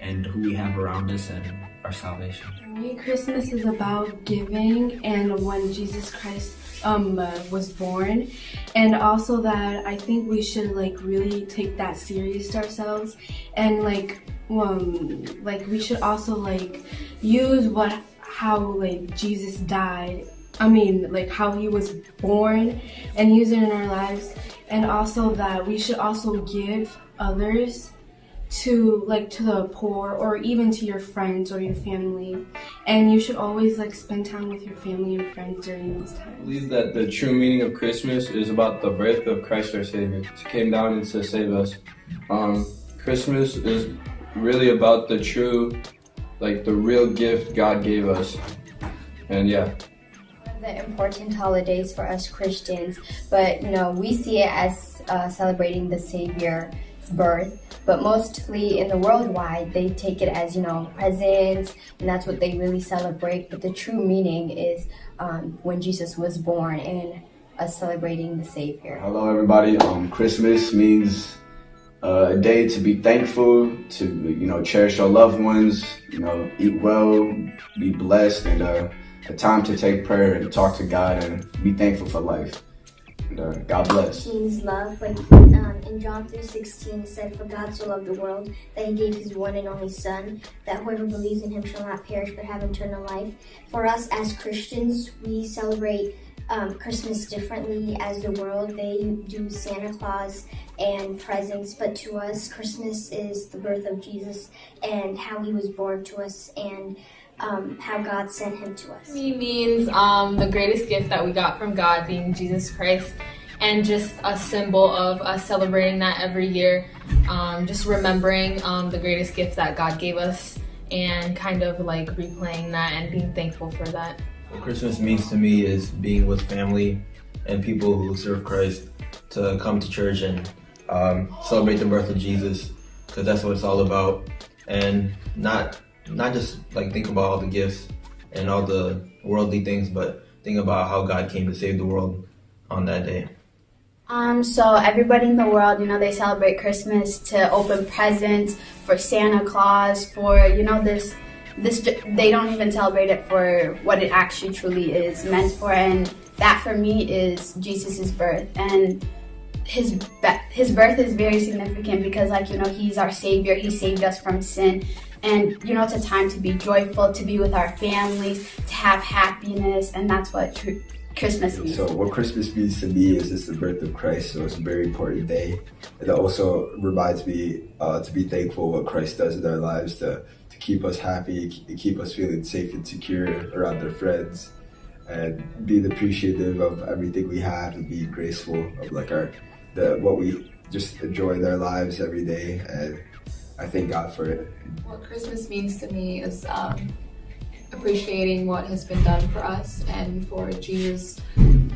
and who we have around us and our salvation. For me, Christmas is about giving and when Jesus Christ um uh, was born, and also that I think we should like really take that serious to ourselves, and like um like we should also like use what how like Jesus died. I mean, like how he was born and use it in our lives, and also that we should also give others to like to the poor or even to your friends or your family, and you should always like spend time with your family and friends during those times. I believe that the true meaning of Christmas is about the birth of Christ our Savior. He came down and to save us. Um, Christmas is really about the true, like the real gift God gave us. And yeah. The important holidays for us Christians, but you know, we see it as uh, celebrating the Savior's birth. But mostly in the worldwide, they take it as, you know, presents, and that's what they really celebrate. But the true meaning is um, when Jesus was born and us celebrating the Savior. Hello, everybody. Um, Christmas means uh, a day to be thankful, to, you know, cherish your loved ones, you know, eat well, be blessed, and uh, a time to take prayer and talk to God and be thankful for life. And uh, God bless. Means love. Like um, in John three sixteen, it said, "For God so loved the world that he gave his one and only Son, that whoever believes in him shall not perish but have eternal life." For us as Christians, we celebrate um, Christmas differently as the world. They do Santa Claus and presents, but to us, Christmas is the birth of Jesus and how he was born to us and um, how God sent him to us. He means um, the greatest gift that we got from God being Jesus Christ, and just a symbol of us celebrating that every year. Um, just remembering um, the greatest gift that God gave us and kind of like replaying that and being thankful for that. What Christmas means to me is being with family and people who serve Christ to come to church and um, celebrate the birth of Jesus, because that's what it's all about. And not not just like think about all the gifts and all the worldly things, but think about how God came to save the world on that day. Um, so everybody in the world, you know, they celebrate Christmas to open presents for Santa Claus, for, you know, this, this, they don't even celebrate it for what it actually truly is meant for. And that for me is Jesus' birth. And his, his birth is very significant because, like, you know, he's our savior. He saved us from sin. And, you know, it's a time to be joyful, to be with our families, to have happiness. And that's what tr- Christmas means. So what Christmas means to me is it's the birth of Christ, so it's a very important day. It also reminds me uh, to be thankful what Christ does in our lives to, to keep us happy, to keep us feeling safe and secure around our friends, and being appreciative of everything we have and being graceful of like our the what we just enjoy their lives every day. And I thank God for it. What Christmas means to me is um, appreciating what has been done for us and for Jesus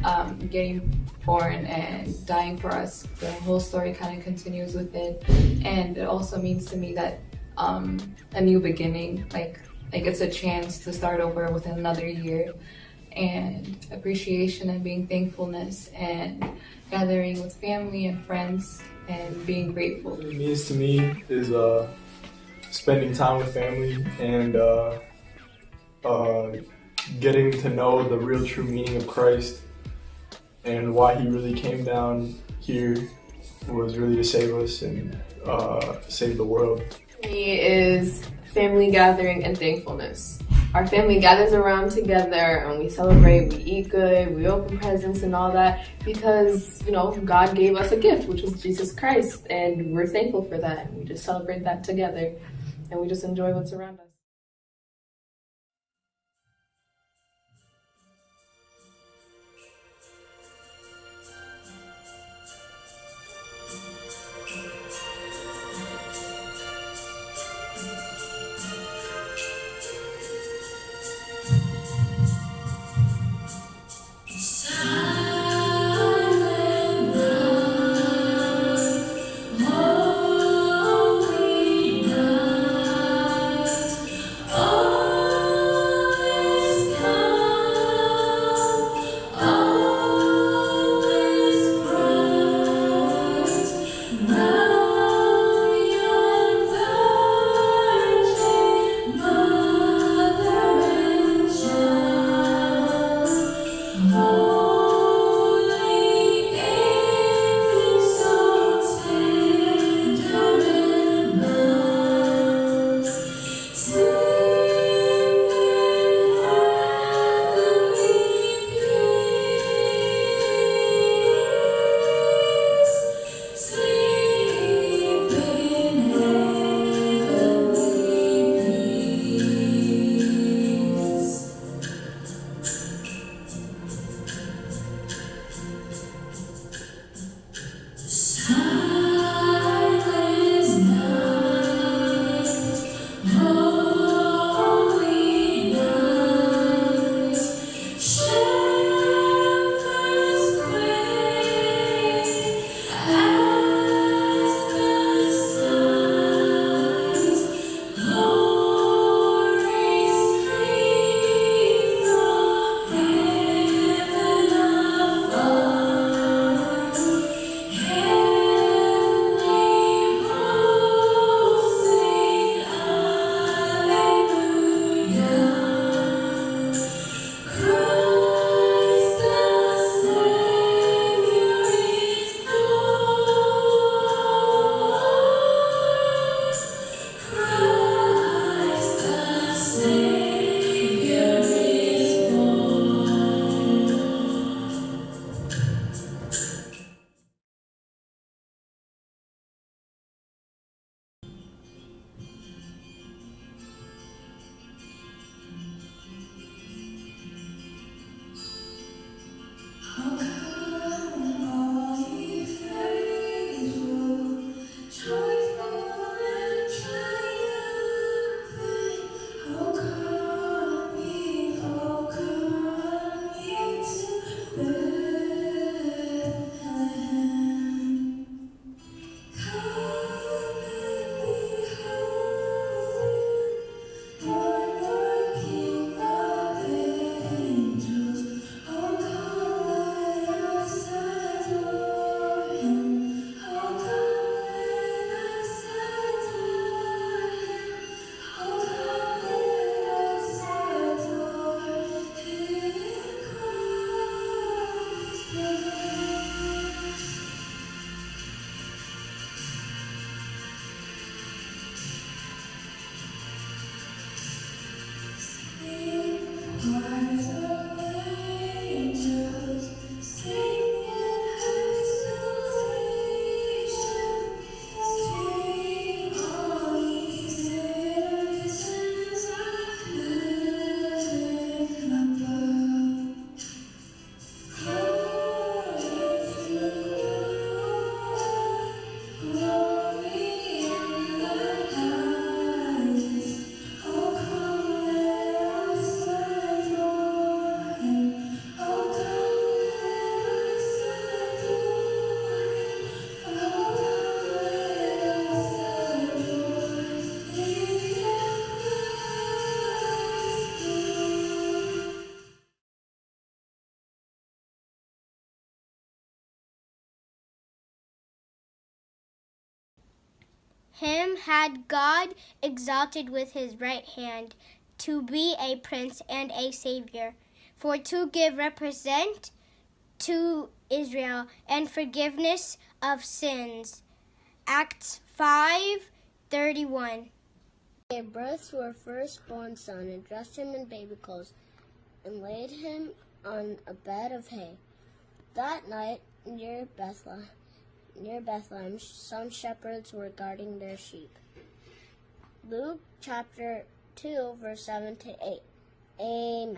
um, getting born and dying for us. The whole story kind of continues with it, and it also means to me that um, a new beginning, like like it's a chance to start over with another year, and appreciation and being thankfulness and gathering with family and friends and being grateful. What it means to me is uh, spending time with family and uh, uh, getting to know the real true meaning of Christ and why he really came down here was really to save us and uh, save the world. Me is family gathering and thankfulness. Our family gathers around together and we celebrate, we eat good, we open presents and all that because, you know, God gave us a gift, which was Jesus Christ, and we're thankful for that. And we just celebrate that together and we just enjoy what's around us. Him had God exalted with his right hand to be a prince and a savior, for to give represent to Israel and forgiveness of sins. Acts five thirty-one. They gave birth to her firstborn son and dressed him in baby clothes and laid him on a bed of hay. That night, near Bethlehem, near Bethlehem, some shepherds were guarding their sheep. Luke chapter two, verse seven to eight. Amen.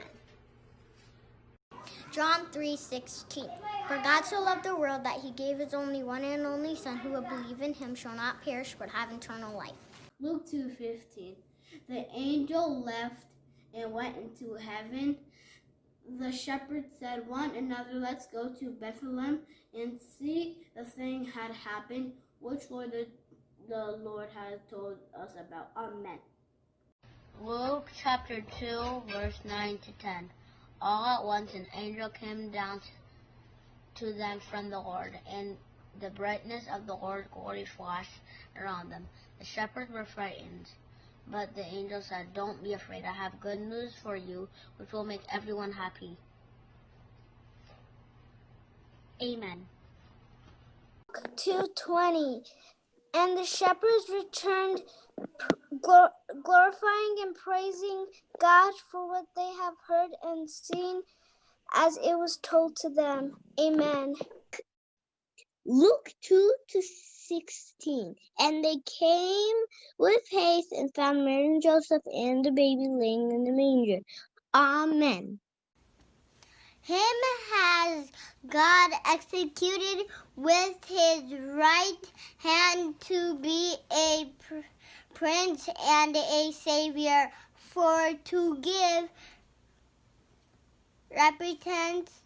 John three sixteen. For God so loved the world that he gave his only one and only Son, who would believe in him shall not perish but have eternal life. Luke two fifteen. The angel left and went into heaven. The shepherds said one another, "Let's go to Bethlehem and see the thing had happened, which Lord the, the Lord has told us about." Amen. Luke chapter two, verse nine to ten. All at once an angel came down to them from the Lord, and the brightness of the Lord's glory flashed around them. The shepherds were frightened, but the angel said, "Don't be afraid. I have good news for you, which will make everyone happy." Amen. Two twenty. And the shepherds returned, glor- glorifying and praising God for what they have heard and seen, as it was told to them. Amen. Luke two to sixteen. And they came with haste and found Mary and Joseph and the baby laying in the manger. Amen. Him has God executed with his right hand to be a pr- prince and a savior, for to give repentance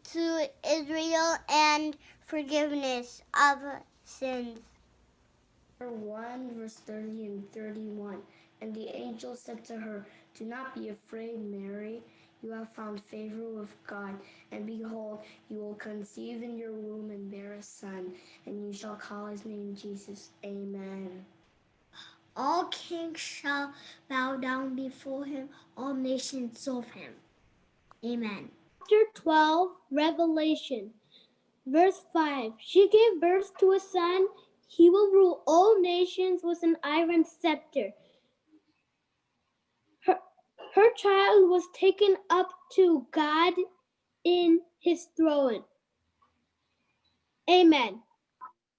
to Israel and forgiveness of sins. One, verse thirty and thirty-one. And the angel said to her, "Do not be afraid, Mary. You have found favor with God. And behold, you will conceive in your womb and bear a son, and you shall call his name Jesus." Amen. All kings shall bow down before him, all nations serve him. Amen. Chapter twelve, Revelation. Verse five. She gave birth to a son. He will rule all nations with an iron scepter. Her, her child was taken up to God in his throne. Amen.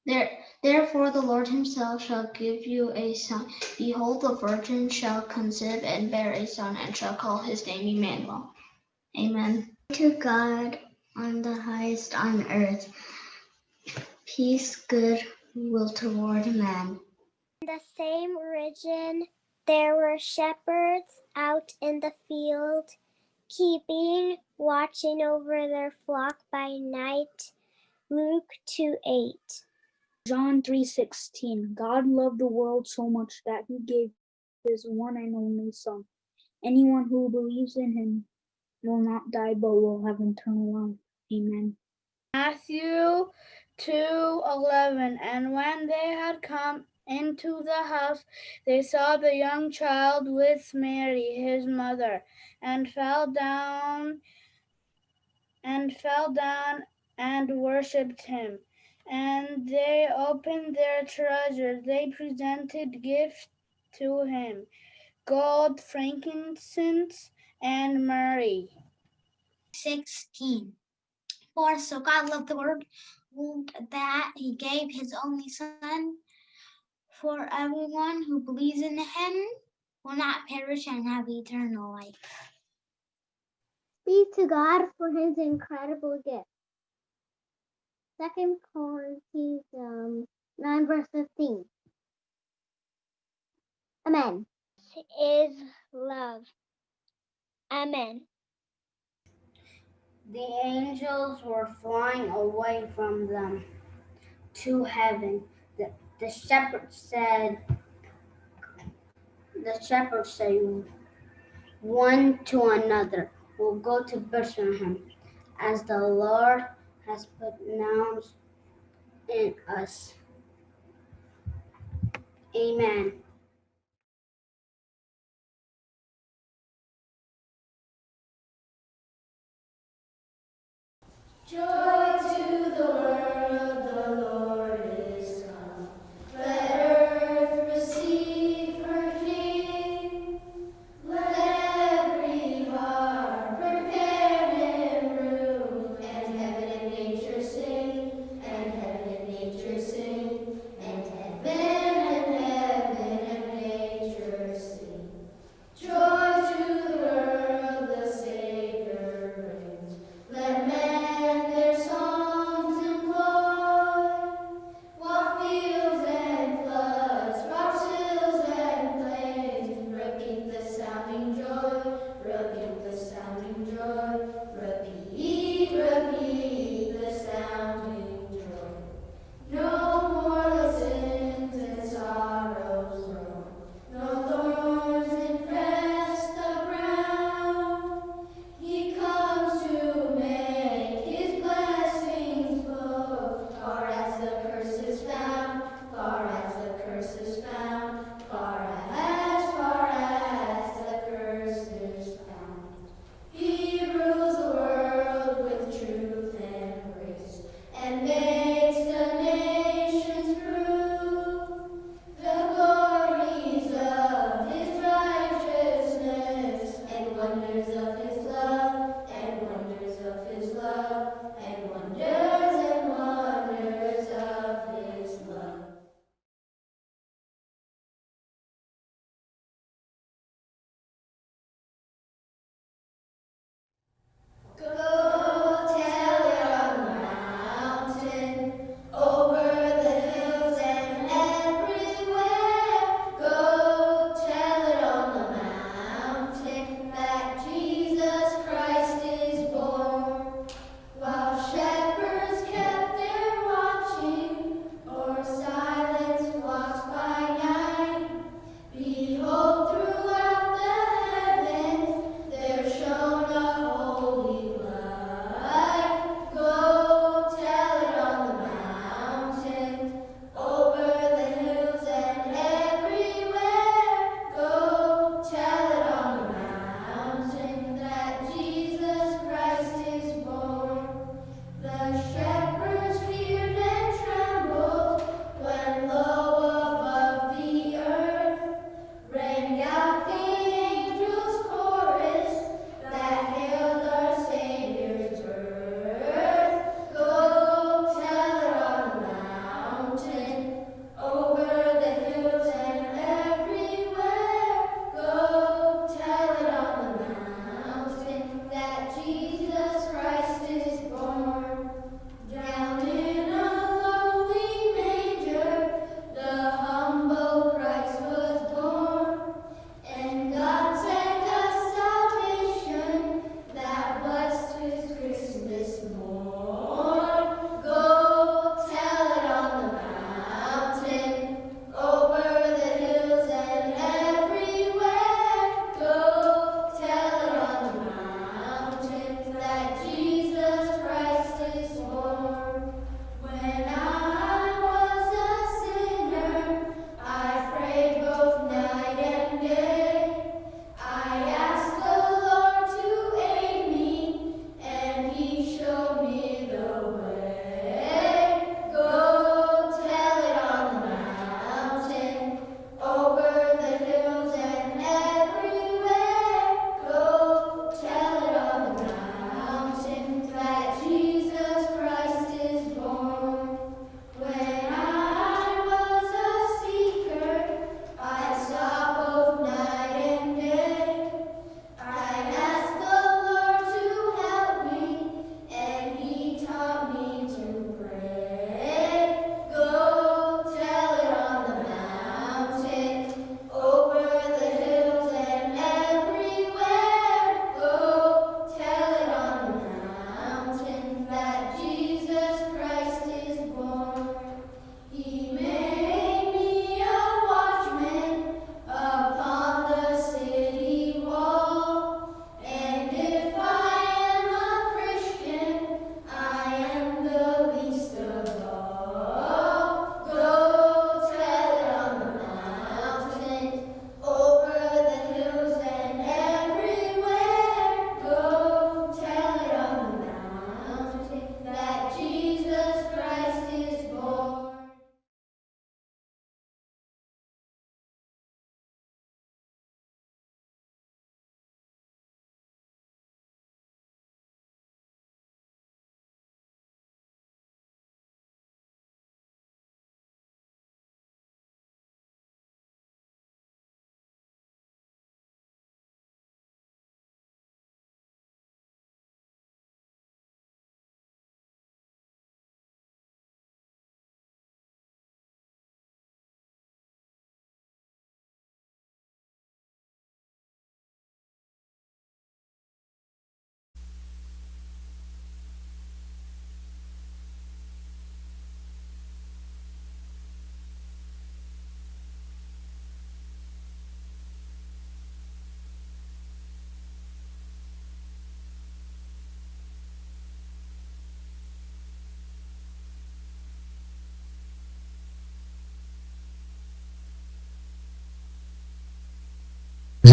There, therefore, the Lord himself shall give you a sign. Behold, the virgin shall conceive and bear a son, and shall call his name Emmanuel. Amen. To God on the highest on earth, peace, good will toward men. In the same region, there were shepherds out in the field, keeping, watching over their flock by night. Luke two eight. John three sixteen. God loved the world so much that he gave his one and only Son. Anyone who believes in him will not die but will have eternal life. Amen. Matthew two eleven. And when they had come into the house, they saw the young child with Mary, his mother, and fell down, and fell down and worshipped him. And they opened their treasures. They presented gifts to him: gold, frankincense, and myrrh. Sixteen. For so God loved the world that he gave his only Son, for everyone who believes in him will not perish and have eternal life. Be to God for his incredible gift. Second Corinthians, um, nine, verse fifteen. Amen. Is love. Amen. The angels were flying away from them to heaven. The, the shepherds said, the shepherds say one to another, "We'll go to Bethlehem, as the Lord has pronounced in us." Amen.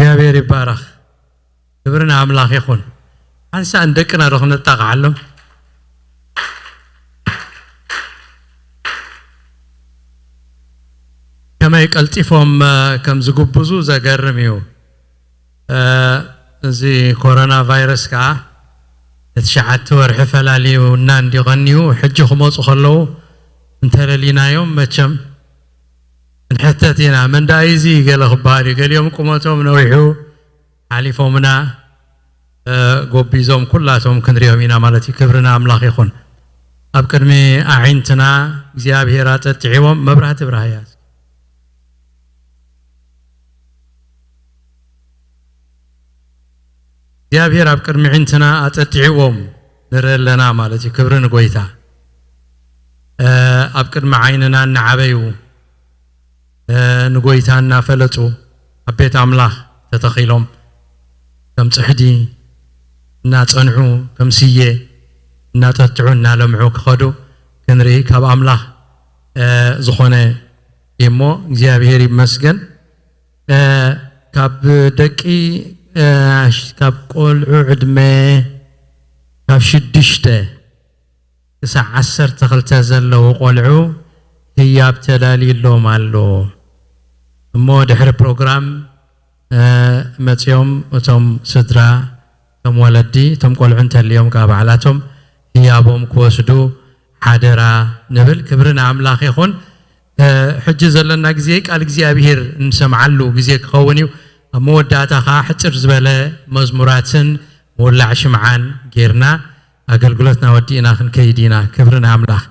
እግዚኣብሔር ይባረኽ። ክብሪ ንኣምላኽ ይኹን። ሓንሳእ ንደቅና ዶ ክነጣቕዓሎም? ከመይ ቀልጢፎም፣ እ፣ ከም ዝጉብዙ ዘገርም እዩ። እ፣ እዚ ኮሮና ቫይረስ ከዓ ንትሽዓተ ወርሒ ፈላልዩና እንዲ ቀንዩ፣ ሕጂ ክመፁ ከለዉ እንተለሊናዮም መቸም ክንሕተት ኢና። መን ደኣ እዩ እዚ ገለ ክበሃል እዩ። ገሊኦም ቁመቶም ነዊሑ ሓሊፎምና፣ እ፣ ጎቢዞም ኩላቶም ክንሪኦም ኢና ማለት እዩ። ክብሪ ንኣምላኽ ይኹን። ኣብ ቅድሚ ኣዒንትና እግዚኣብሔር ኣጠጥዒዎም። መብራህቲ ብርሃያ። እግዚኣብሔር ኣብ ቅድሚ ኣዒንትና ኣጠጥዒዎም ንርኢ ኣለና ማለት እዩ። ክብሪ ንጎይታ። እ፣ ኣብ ቅድሚ ዓይንና እናዓበዩ፣ እ፣ ንጎይታ እናፈለጡ ኣብ ቤት ኣምላኽ ተተኺሎም ከም ጽሕዲ እናጸንዑ፣ ከም ስየ እናጠጥዑ እናለምዑ ክኸዱ ክንርኢ ካብ ኣምላኽ፣ እ፣ ዝኾነ እዩሞ እግዚኣብሔር ይመስገን። እ፣ ካብ ደቂ፣ እ፣ ካብ ቆልዑ ዕድመ ካብ ሽዱሽተ ክሳዕ ዓሰርተ ክልተ ዘለዉ ቆልዑ ህያብ ተዳልዩሎም ኣሎ። እሞ ድሕሪ ፕሮግራም፣ እ፣ መጺኦም እቶም ስድራ፣ እቶም ወለዲ፣ እቶም ቆልዑ እንተልዮም ከኣ ባዕላቶም ህያቦም ክወስዱ ሓደራ ንብል። ክብሪ ንኣምላኽ ይኹን። እ፣ ሕጂ ዘለና ግዜ ቃል እግዚኣብሔር እንሰምዓሉ ግዜ ክኸውን እዩ። ኣብ መወዳእታ ከኣ ሕጽር ዝበለ መዝሙራትን ምውላዕ ሽምዓን ጌርና ኣገልግሎትና ወዲእና ክንከይድ ኢና። ክብሪ ንኣምላኽ።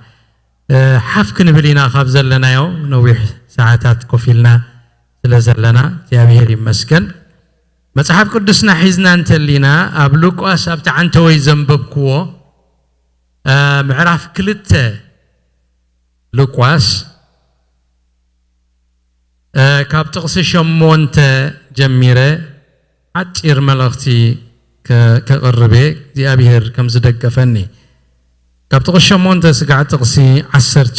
እ፣ ሓፍ ክንብል ኢና ካብ ዘለናዮ ነዊሕ ሰዓታት ኮፍ ኢልና ስለ ዘለና እግዚኣብሔር ይመስገን። መጽሓፍ ቅዱስና ሒዝና እንተሊና ኣብ ሉቃስ ኣብቲ ዓንተወይ ዘንበብክዎ፣ እ፣ ምዕራፍ ክልተ ሉቃስ፣ እ፣ ካብ ጥቕሲ ሸሞንተ ጀሚረ ሓጺር መልእኽቲ ከ-፣ ከቕርብ እየ፣ እግዚኣብሔር ከም ዝደገፈኒ። ካብ ጥቕሲ ሸሞንተ ስጋዕ ጥቕሲ ዓሰርተ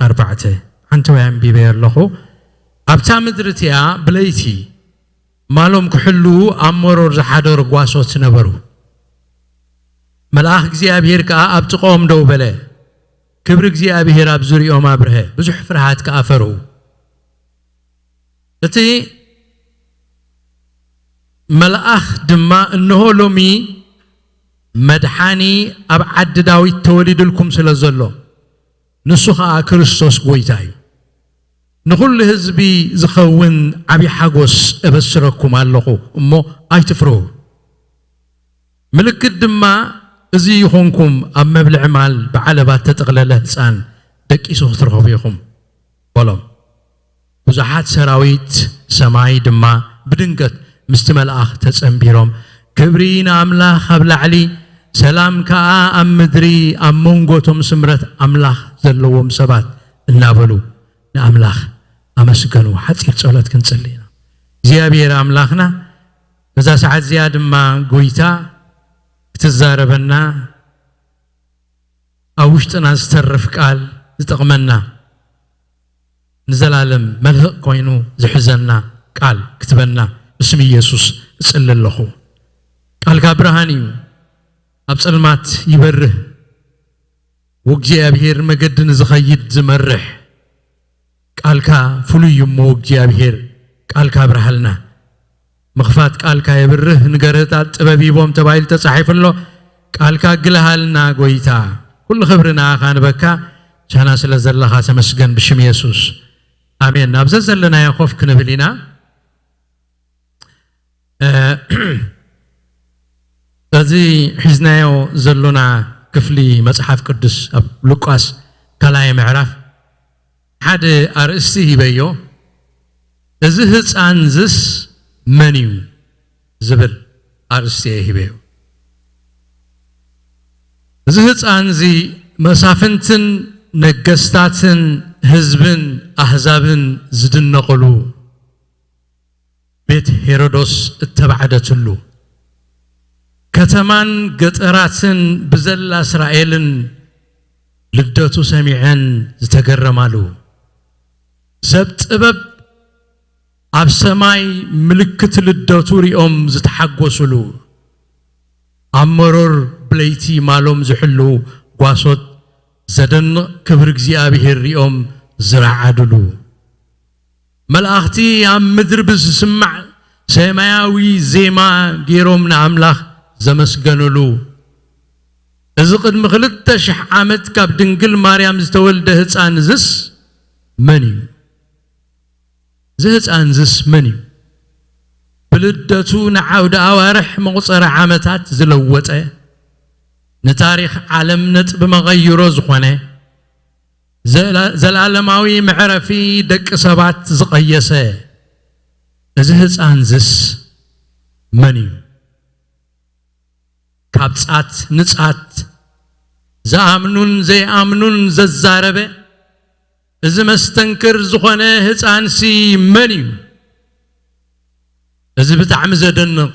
ኣርባዕተ፣ ሓንቲ ወይ ኣንቢበ ኣለኹ። ኣብታ ምድሪ እቲኣ ብለይቲ ማሎም ክሕልዉ ኣብ መሮር ዝሓደሩ ጓሶት ነበሩ። መልኣኽ እግዚኣብሔር ከኣ ኣብ ጥቕኦም ደው በለ። ክብሪ እግዚኣብሔር ኣብ ዙርያኦም ኣብርሀ። ብዙሕ ፍርሃት ከኣ ፈርሁ። እቲ መልኣኽ ድማ፣ "እንሆ ሎሚ መድሓኒ ኣብ ዓዲ ዳዊት ተወሊዱልኩም ስለ ዘሎ፣ ንሱ ኸኣ ክርስቶስ ጐይታ እዩ። ንኹሉ ህዝቢ ዝኸውን ዓቢ ሓጎስ እበስረኩም ኣለኹ እሞ ኣይትፍርሁ። ምልክት ድማ እዚ ይኹንኩም፣ ኣብ መብልዒ ማል ብዓለባ እተጠቕለለ ህጻን ደቂሱ ክትረኽቡ ኢኹም" በሎም። ብዙሓት ሰራዊት ሰማይ ድማ ብድንገት ምስቲ መልኣኽ ተጸንቢሮም፣ "ክብሪ ንኣምላኽ ኣብ ላዕሊ፣ ሰላም ከኣ ኣብ ምድሪ፣ ኣብ መንጎ እቶም ስምረት ኣምላኽ ዘለዎም ሰባት" እናበሉ ንኣምላኽ ኣመስገኑ። ሓጺር ጸሎት ክንጽሊ ኢና። እግዚኣብሔር ኣምላኽና፣ በዛ ሰዓት እዚኣ ድማ ጐይታ ክትዛረበና፣ ኣብ ውሽጥና ዝተርፍ ቃል ዝጠቕመና፣ ንዘላለም መልህቕ ኮይኑ ዝሕዘና ቃል ክትበና ብስም ኢየሱስ እጽሊ ኣለኹ። ቃልካ ብርሃን እዩ፣ ኣብ ጸልማት ይበርህ፣ ወእግዚኣብሔር መገዲ ንዝኸይድ ዝመርሕ። ቃልካ ፍሉይ እዩ እሞ እግዚኣብሔር፣ ቃልካ ኣብርሃልና። "ምኽፋት ቃልካ የብርህ፣ ንገርህታት ጥበብ ሂቦም" ተባሂሉ ተጻሒፉ ኣሎ። ቃልካ ግልሃልና ጐይታ። ኩሉ ክብሪ ንኣኻ ንበካ፣ ቻና ስለ ዘለኻ ተመስገን ብሽም የሱስ። ኣሜን። ናብ ዘዘለናዮ ኮፍ ክንብል ኢና። እ፣ እዚ ሒዝናዮ ዘሎና ክፍሊ መጽሓፍ ቅዱስ ኣብ ሉቃስ ካልኣይ ምዕራፍ ሓደ ኣርእስቲ ሂበዮ። "እዚ ህጻንዝስ መን እዩ?" ዝብል ኣርእስቲ እየ ሂበዮ። እዚ ህጻን እዚ መሳፍንትን ነገስታትን ህዝብን ኣህዛብን ዝድነቕሉ፣ ቤት ሄሮዶስ እተባዕደትሉ፣ ከተማን ገጠራትን ብዘላ እስራኤልን ልደቱ ሰሚዐን ዝተገረማሉ፣ ሰብ ጥበብ ኣብ ሰማይ ምልክት ልደቱ ሪኦም ዝተሓጎስሉ፣ ኣብ መሮር ብለይቲ ማሎም ዝሕልዉ ጓሶት ዘደንቕ ክብሪ እግዚኣብሔር ሪኦም ዝረዓድሉ፣ መላእኽቲ ኣብ ምድሪ ብዝስማዕ ሰማያዊ ዜማ ገይሮም ንኣምላኽ ዘመስገንሉ፣ እዚ ቅድሚ ክልተ ሽሕ ዓመት ካብ ድንግል ማርያም ዝተወልደ ህፃን እዝስ መን እዩ? እዚ ህፃን እዝስ መን እዩ? ብልደቱ ንዓውደ ኣዋርሕ መቑፀሪ ዓመታት ዝለወጠ፣ ንታሪኽ ዓለም ነጥቢ መቐይሮ ዝኾነ፣ ዘላ-፣ ዘላለማዊ መዕረፊ ደቂ ሰባት ዝቐየሰ፣ እዚ ህፃን እዝስ መን እዩ? ካብ ጻት ንጻት ዝኣምኑን ዘይኣምኑን ዘዛረበ፣ እዚ መስተንክር ዝኾነ ህፃንሲ መን እዩ? እዚ ብጣዕሚ ዘደንቕ፣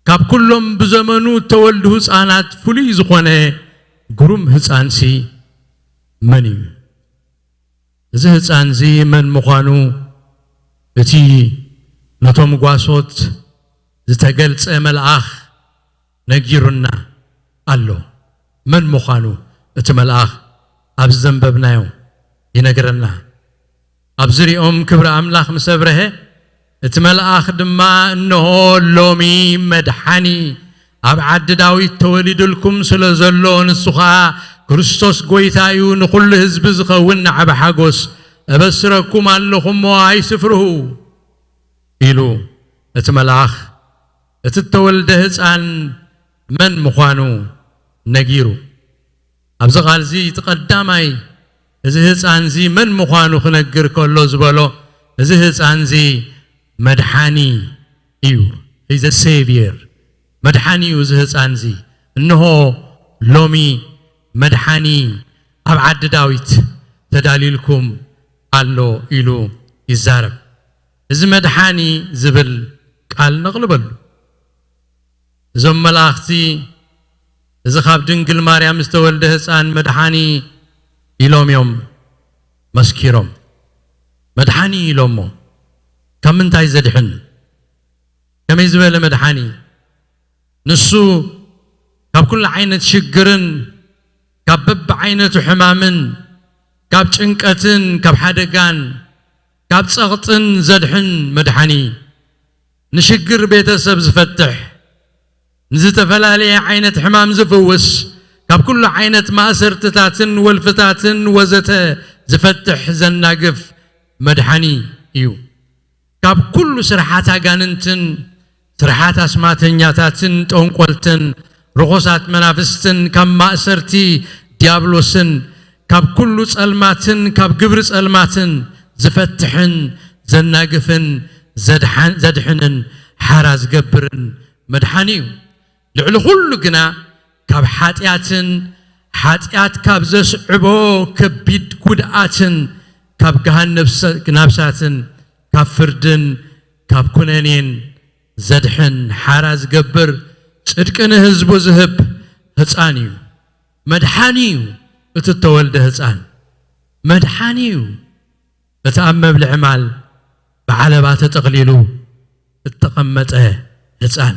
ካብ ኩሎም ብዘመኑ እተወልዱ ህፃናት ፍሉይ ዝኾነ ግሩም ህፃንሲ መን እዩ? እዚ ህፃንዚ መን ምዃኑ እቲ ነቶም ጓሶት ዝተገልጸ መልኣኽ ነጊሩና ኣሎ። መን ምዃኑ እቲ መልኣኽ ኣብዚ ዘንበብናዮ ይነግረና። ኣብ ዝሪኦም ክብሪ ኣምላኽ ምስ ኣብረሀ፣ እቲ መልኣኽ ድማ፣ "እንሆ ሎሚ መድሓኒ ኣብ ዓዲ ዳዊት ተወሊዱልኩም ስለ ዘሎ፣ ንሱ ኸኣ ክርስቶስ ጐይታ እዩ፣ ንኹሉ ህዝቢ ዝኸውን ዓቢ ሓጎስ እበስረኩም ኣለኹ እሞ ኣይትፍርሁ" ኢሉ እቲ መልኣኽ እቲ እተወልደ ህፃን መን ምዃኑ ነጊሩ። ኣብዚ ቃል እዚ እቲ ቀዳማይ እዚ ህፃን እዚ መን ምዃኑ ክነግር ከሎ ዝበሎ፣ እዚ ህፃን እዚ መድሓኒ እዩ። He's a savior። መድሓኒ እዩ እዚ ህፃን እዚ። እንሆ ሎሚ መድሓኒ ኣብ ዓዲ ዳዊት ተዳልዩልኩም ኣሎ ኢሉ ይዛረብ። እዚ መድሓኒ ዝብል ቃል ነቕልበሉ። እዞም መላእኽቲ እዚ ካብ ድንግል ማርያም ዝተወልደ ህፃን መድሓኒ ኢሎም እዮም መስኪሮም። መድሓኒ ኢሎሞ። ካብ ምንታይ ዘድሕን? ከመይ ዝበለ መድሓኒ? ንሱ ካብ ኩሉ ዓይነት ሽግርን ካብ በብዓይነቱ ሕማምን ካብ ጭንቀትን ካብ ሓደጋን ካብ ጸቕጥን ዘድሕን መድሓኒ፣ ንሽግር ቤተሰብ ዝፈትሕ፣ ንዝተፈላለየ ዓይነት ሕማም ዝፍውስ፣ ካብ ኩሉ ዓይነት ማእሰርትታትን ወልፍታትን ወዘተ ዝፈትሕ ዘናግፍ መድሓኒ እዩ። ካብ ኩሉ ስርሓት ኣጋንንትን ስርሓት ኣስማተኛታትን ጠንቆልትን ርኹሳት መናፍስትን ካብ ማእሰርቲ ዲያብሎስን ካብ ኩሉ ጸልማትን ካብ ግብሪ ጸልማትን ዝፈትሕን ዘናግፍን ዘድሓን-፣ ዘድሕንን ሓራ ዝገብርን መድሓኒ እዩ። ልዕሊ ኩሉ ግና ካብ ሓጢኣትን ሓጢኣት ካብ ዘስዕቦ ከቢድ ጉድኣትን ካብ ገሃነብ ሰ-፣ ናብሳትን ካብ ፍርድን ካብ ኩነኔን ዘድሕን ሓራ ዝገብር ጽድቂ ንህዝቡ ዝህብ ህፃን እዩ። መድሓኒ እዩ እቲ እተወልደ ህፃን። መድሓኒ እዩ እቲ ኣብ መብልዒ ማል ብዓለባ ተጠቕሊሉ እተቐመጠ ህፃን።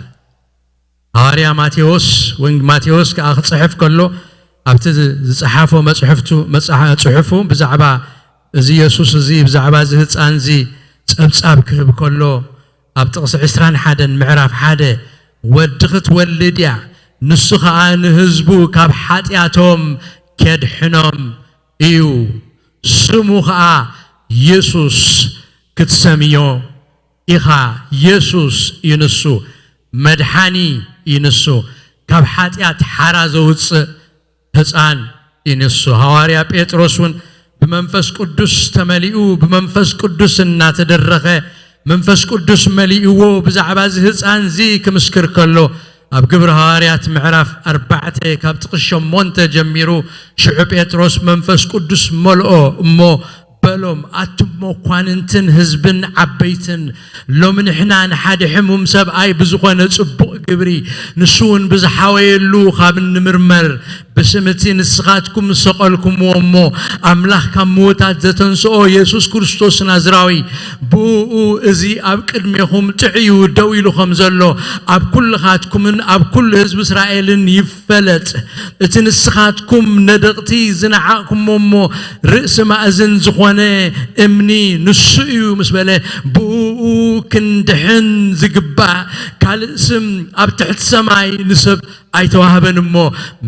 ሃዋርያ ማቴዎስ፣ ወንግ-፣ ማቴዎስ ከኣ ክጽሕፍ ከሎ ኣብቲ ዝ-፣ ዝጸሓፎ መጽሕፍቱ፣ መጽሓ-፣ ጽሑፉ ብዛዕባ እዚ የሱስ እዚ፣ ብዛዕባ እዚ ህጻን እዚ ጸብጻብ ክህብ ከሎ ኣብ ጥቕሲ ዕስራን ሓደን ምዕራፍ ሓደ፣ "ወዲ ክትወልድ እያ፣ ንሱ ኸኣ ንህዝቡ ካብ ሓጢኣቶም ኬድሕኖም እዩ፣ ስሙ ኸኣ የሱስ ክትሰምዮ ኢኻ። የሱስ እዩ ንሱ፣ መድሓኒ እዩ ንሱ፣ ካብ ሓጢኣት ሓራ ዘውጽእ ህፃን እዩ ንሱ።" ሃዋርያ ጴጥሮስ እውን ብመንፈስ ቅዱስ ተመሊኡ፣ ብመንፈስ ቅዱስ እናተደረኸ፣ መንፈስ ቅዱስ መሊእዎ ብዛዕባ እዚ ህፃን እዚ ክምስክር ከሎ፣ ኣብ ግብሪ ሃዋርያት ምዕራፍ ኣርባዕተ ካብ ጥቕሲ ሸሞንተ ጀሚሩ፣ ሽዑ ጴጥሮስ መንፈስ ቅዱስ መልኦ እሞ በሎም፣ ኣቱም መኳንንትን ህዝብን ዓበይትን፣ ሎሚ ንሕና ንሓደ ሕሙም ሰብኣይ ብዝኾነ ጽቡቕ ግብሪ፣ ንሱ እውን ብዝሓወየሉ ካብ እንምርመር፣ ብስም እቲ ንስኻትኩም ዝሰቐልኩምዎ እሞ ኣምላኽ ካብ ምዉታት ዘተንስኦ የሱስ ክርስቶስ ናዝራዊ፣ ብእኡ እዚ ኣብ ቅድሜኹም ጥዕዩ ደው ኢሉ ከም ዘሎ ኣብ ኩልኻትኩምን ኣብ ኩሉ ህዝቢ እስራኤልን ይፍ ፈለጥ። እቲ ንስኻትኩም ነደቕቲ ዝነዓቕኩሞ እሞ ርእሲ ማእዝን ዝኾነ እምኒ ንሱ እዩ ምስ በለ፣ ብእኡ ክንድሕን ዝግባእ ካልእ ስም ኣብ ትሕቲ ሰማይ ንሰብ ኣይተዋህበን እሞ፣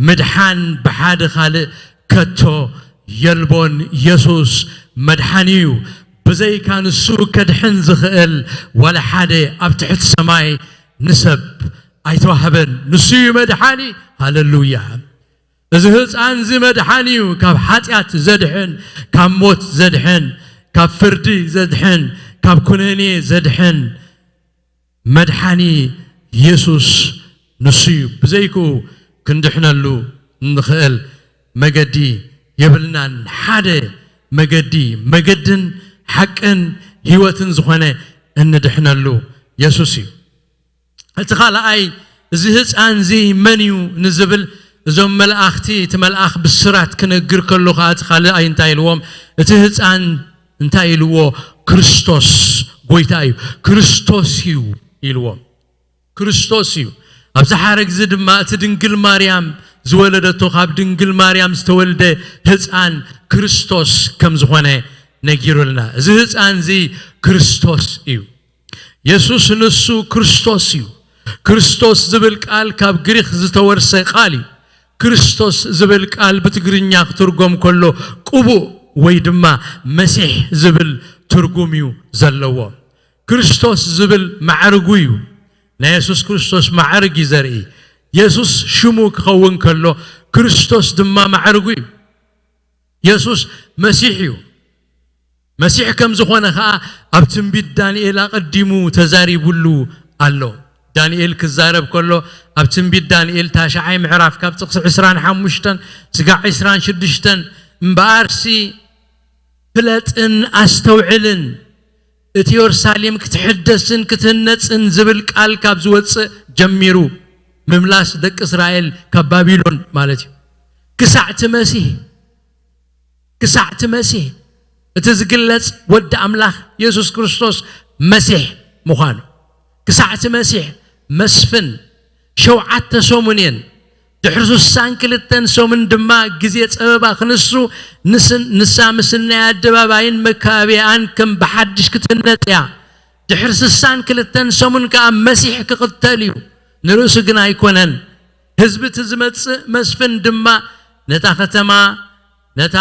ምድሓን ብሓደ ካልእ ከቶ የልቦን። የሱስ መድሓኒ እዩ። ብዘይካ ንሱ ከድሕን ዝኽእል ዋላ ሓደ ኣብ ትሕቲ ሰማይ ንሰብ ኣይተዋህበን። ንሱ እዩ መድሓኒ። ሃለሉያ። እዚ ህፃን እዚ መድሓኒ እዩ። ካብ ሓጢኣት ዘድሕን፣ ካብ ሞት ዘድሕን፣ ካብ ፍርዲ ዘድሕን፣ ካብ ኩነኔ ዘድሕን መድሓኒ የሱስ ንሱ እዩ። ብዘይክኡ ክንድሕነሉ እንኽእል መገዲ የብልናን። ሓደ መገዲ፣ መገድን ሓቅን ህይወትን ዝኾነ እንድሕነሉ የሱስ እዩ። እቲ ካልኣይ፣ እዚ ህፃን እዚ መን እዩ ንዝብል፣ እዞም መላእኽቲ፣ እቲ መልኣኽ ብስራት ክነግር ከሎ ከዓ እቲ ካልኣይ እንታይ ኢልዎም? እቲ ህፃን እንታይ ኢልዎ? ክርስቶስ ጎይታ እዩ፣ ክርስቶስ እዩ ኢልዎም። ክርስቶስ እዩ። ኣብዚ ሓረግ እዚ ድማ እቲ ድንግል ማርያም ዝወለደቶ፣ ካብ ድንግል ማርያም ዝተወልደ ህፃን ክርስቶስ ከም ዝኾነ ነጊሩልና። እዚ ህፃን እዚ ክርስቶስ እዩ። የሱስ ንሱ ክርስቶስ እዩ። ክርስቶስ ዝብል ቃል ካብ ግሪኽ ዝተወርሰ ቃል እዩ። ክርስቶስ ዝብል ቃል ብትግርኛ ክትርጎም ከሎ ቅቡእ ወይ ድማ መሲሕ ዝብል ትርጉም እዩ ዘለዎ። ክርስቶስ ዝብል ማዕርጉ እዩ። ናይ የሱስ ክርስቶስ ማዕርግ እዩ ዘርኢ። የሱስ ሽሙ ክኸውን ከሎ፣ ክርስቶስ ድማ ማዕርጉ እዩ። የሱስ መሲሕ እዩ። መሲሕ ከም ዝኾነ ኸኣ ኣብ ትንቢት ዳንኤል ኣቐዲሙ ተዛሪቡሉ ኣሎ። ዳንኤል ክዛረብ ከሎ፣ ኣብ ትንቢት ዳንኤል ታሽዓይ ምዕራፍ ካብ ጥቕሲ ዕስራን ሓሙሽተን ስጋዕ ዕስራን ሽዱሽተን፣ እምበኣርሲ ፍለጥን ኣስተውዕልን፣ እቲ የሩሳሌም ክትሕደስን ክትህነጽን ዝብል ቃል ካብ ዝወጽእ ጀሚሩ፣ ምምላስ ደቂ እስራኤል ካብ ባቢሎን ማለት እዩ፣ ክሳዕ እቲ መሲህ፣ ክሳዕ እቲ መሲህ፣ እቲ ዝግለጽ ወዲ ኣምላኽ የሱስ ክርስቶስ መሲሕ ምዃኑ፣ ክሳዕ እቲ መሲሕ መስፍን፣ ሸውዓተ ሰሙን እየን። ድሕሪ ስሳን ክልተን ሰሙን ድማ ግዜ ጸበባ ክንሱ፣ ንስን-፣ ንሳ ምስናይ ኣደባባይን መካበቢኣን ከም ብሓድሽ ክትህነጽ እያ። ድሕሪ ስሳን ክልተን ሰሙን ከኣ መሲሕ ክቕተል እዩ። ንርእሱ ግን ኣይኮነን። ህዝቢ እቲ ዝመጽእ መስፍን ድማ ነታ ከተማ፣ ነታ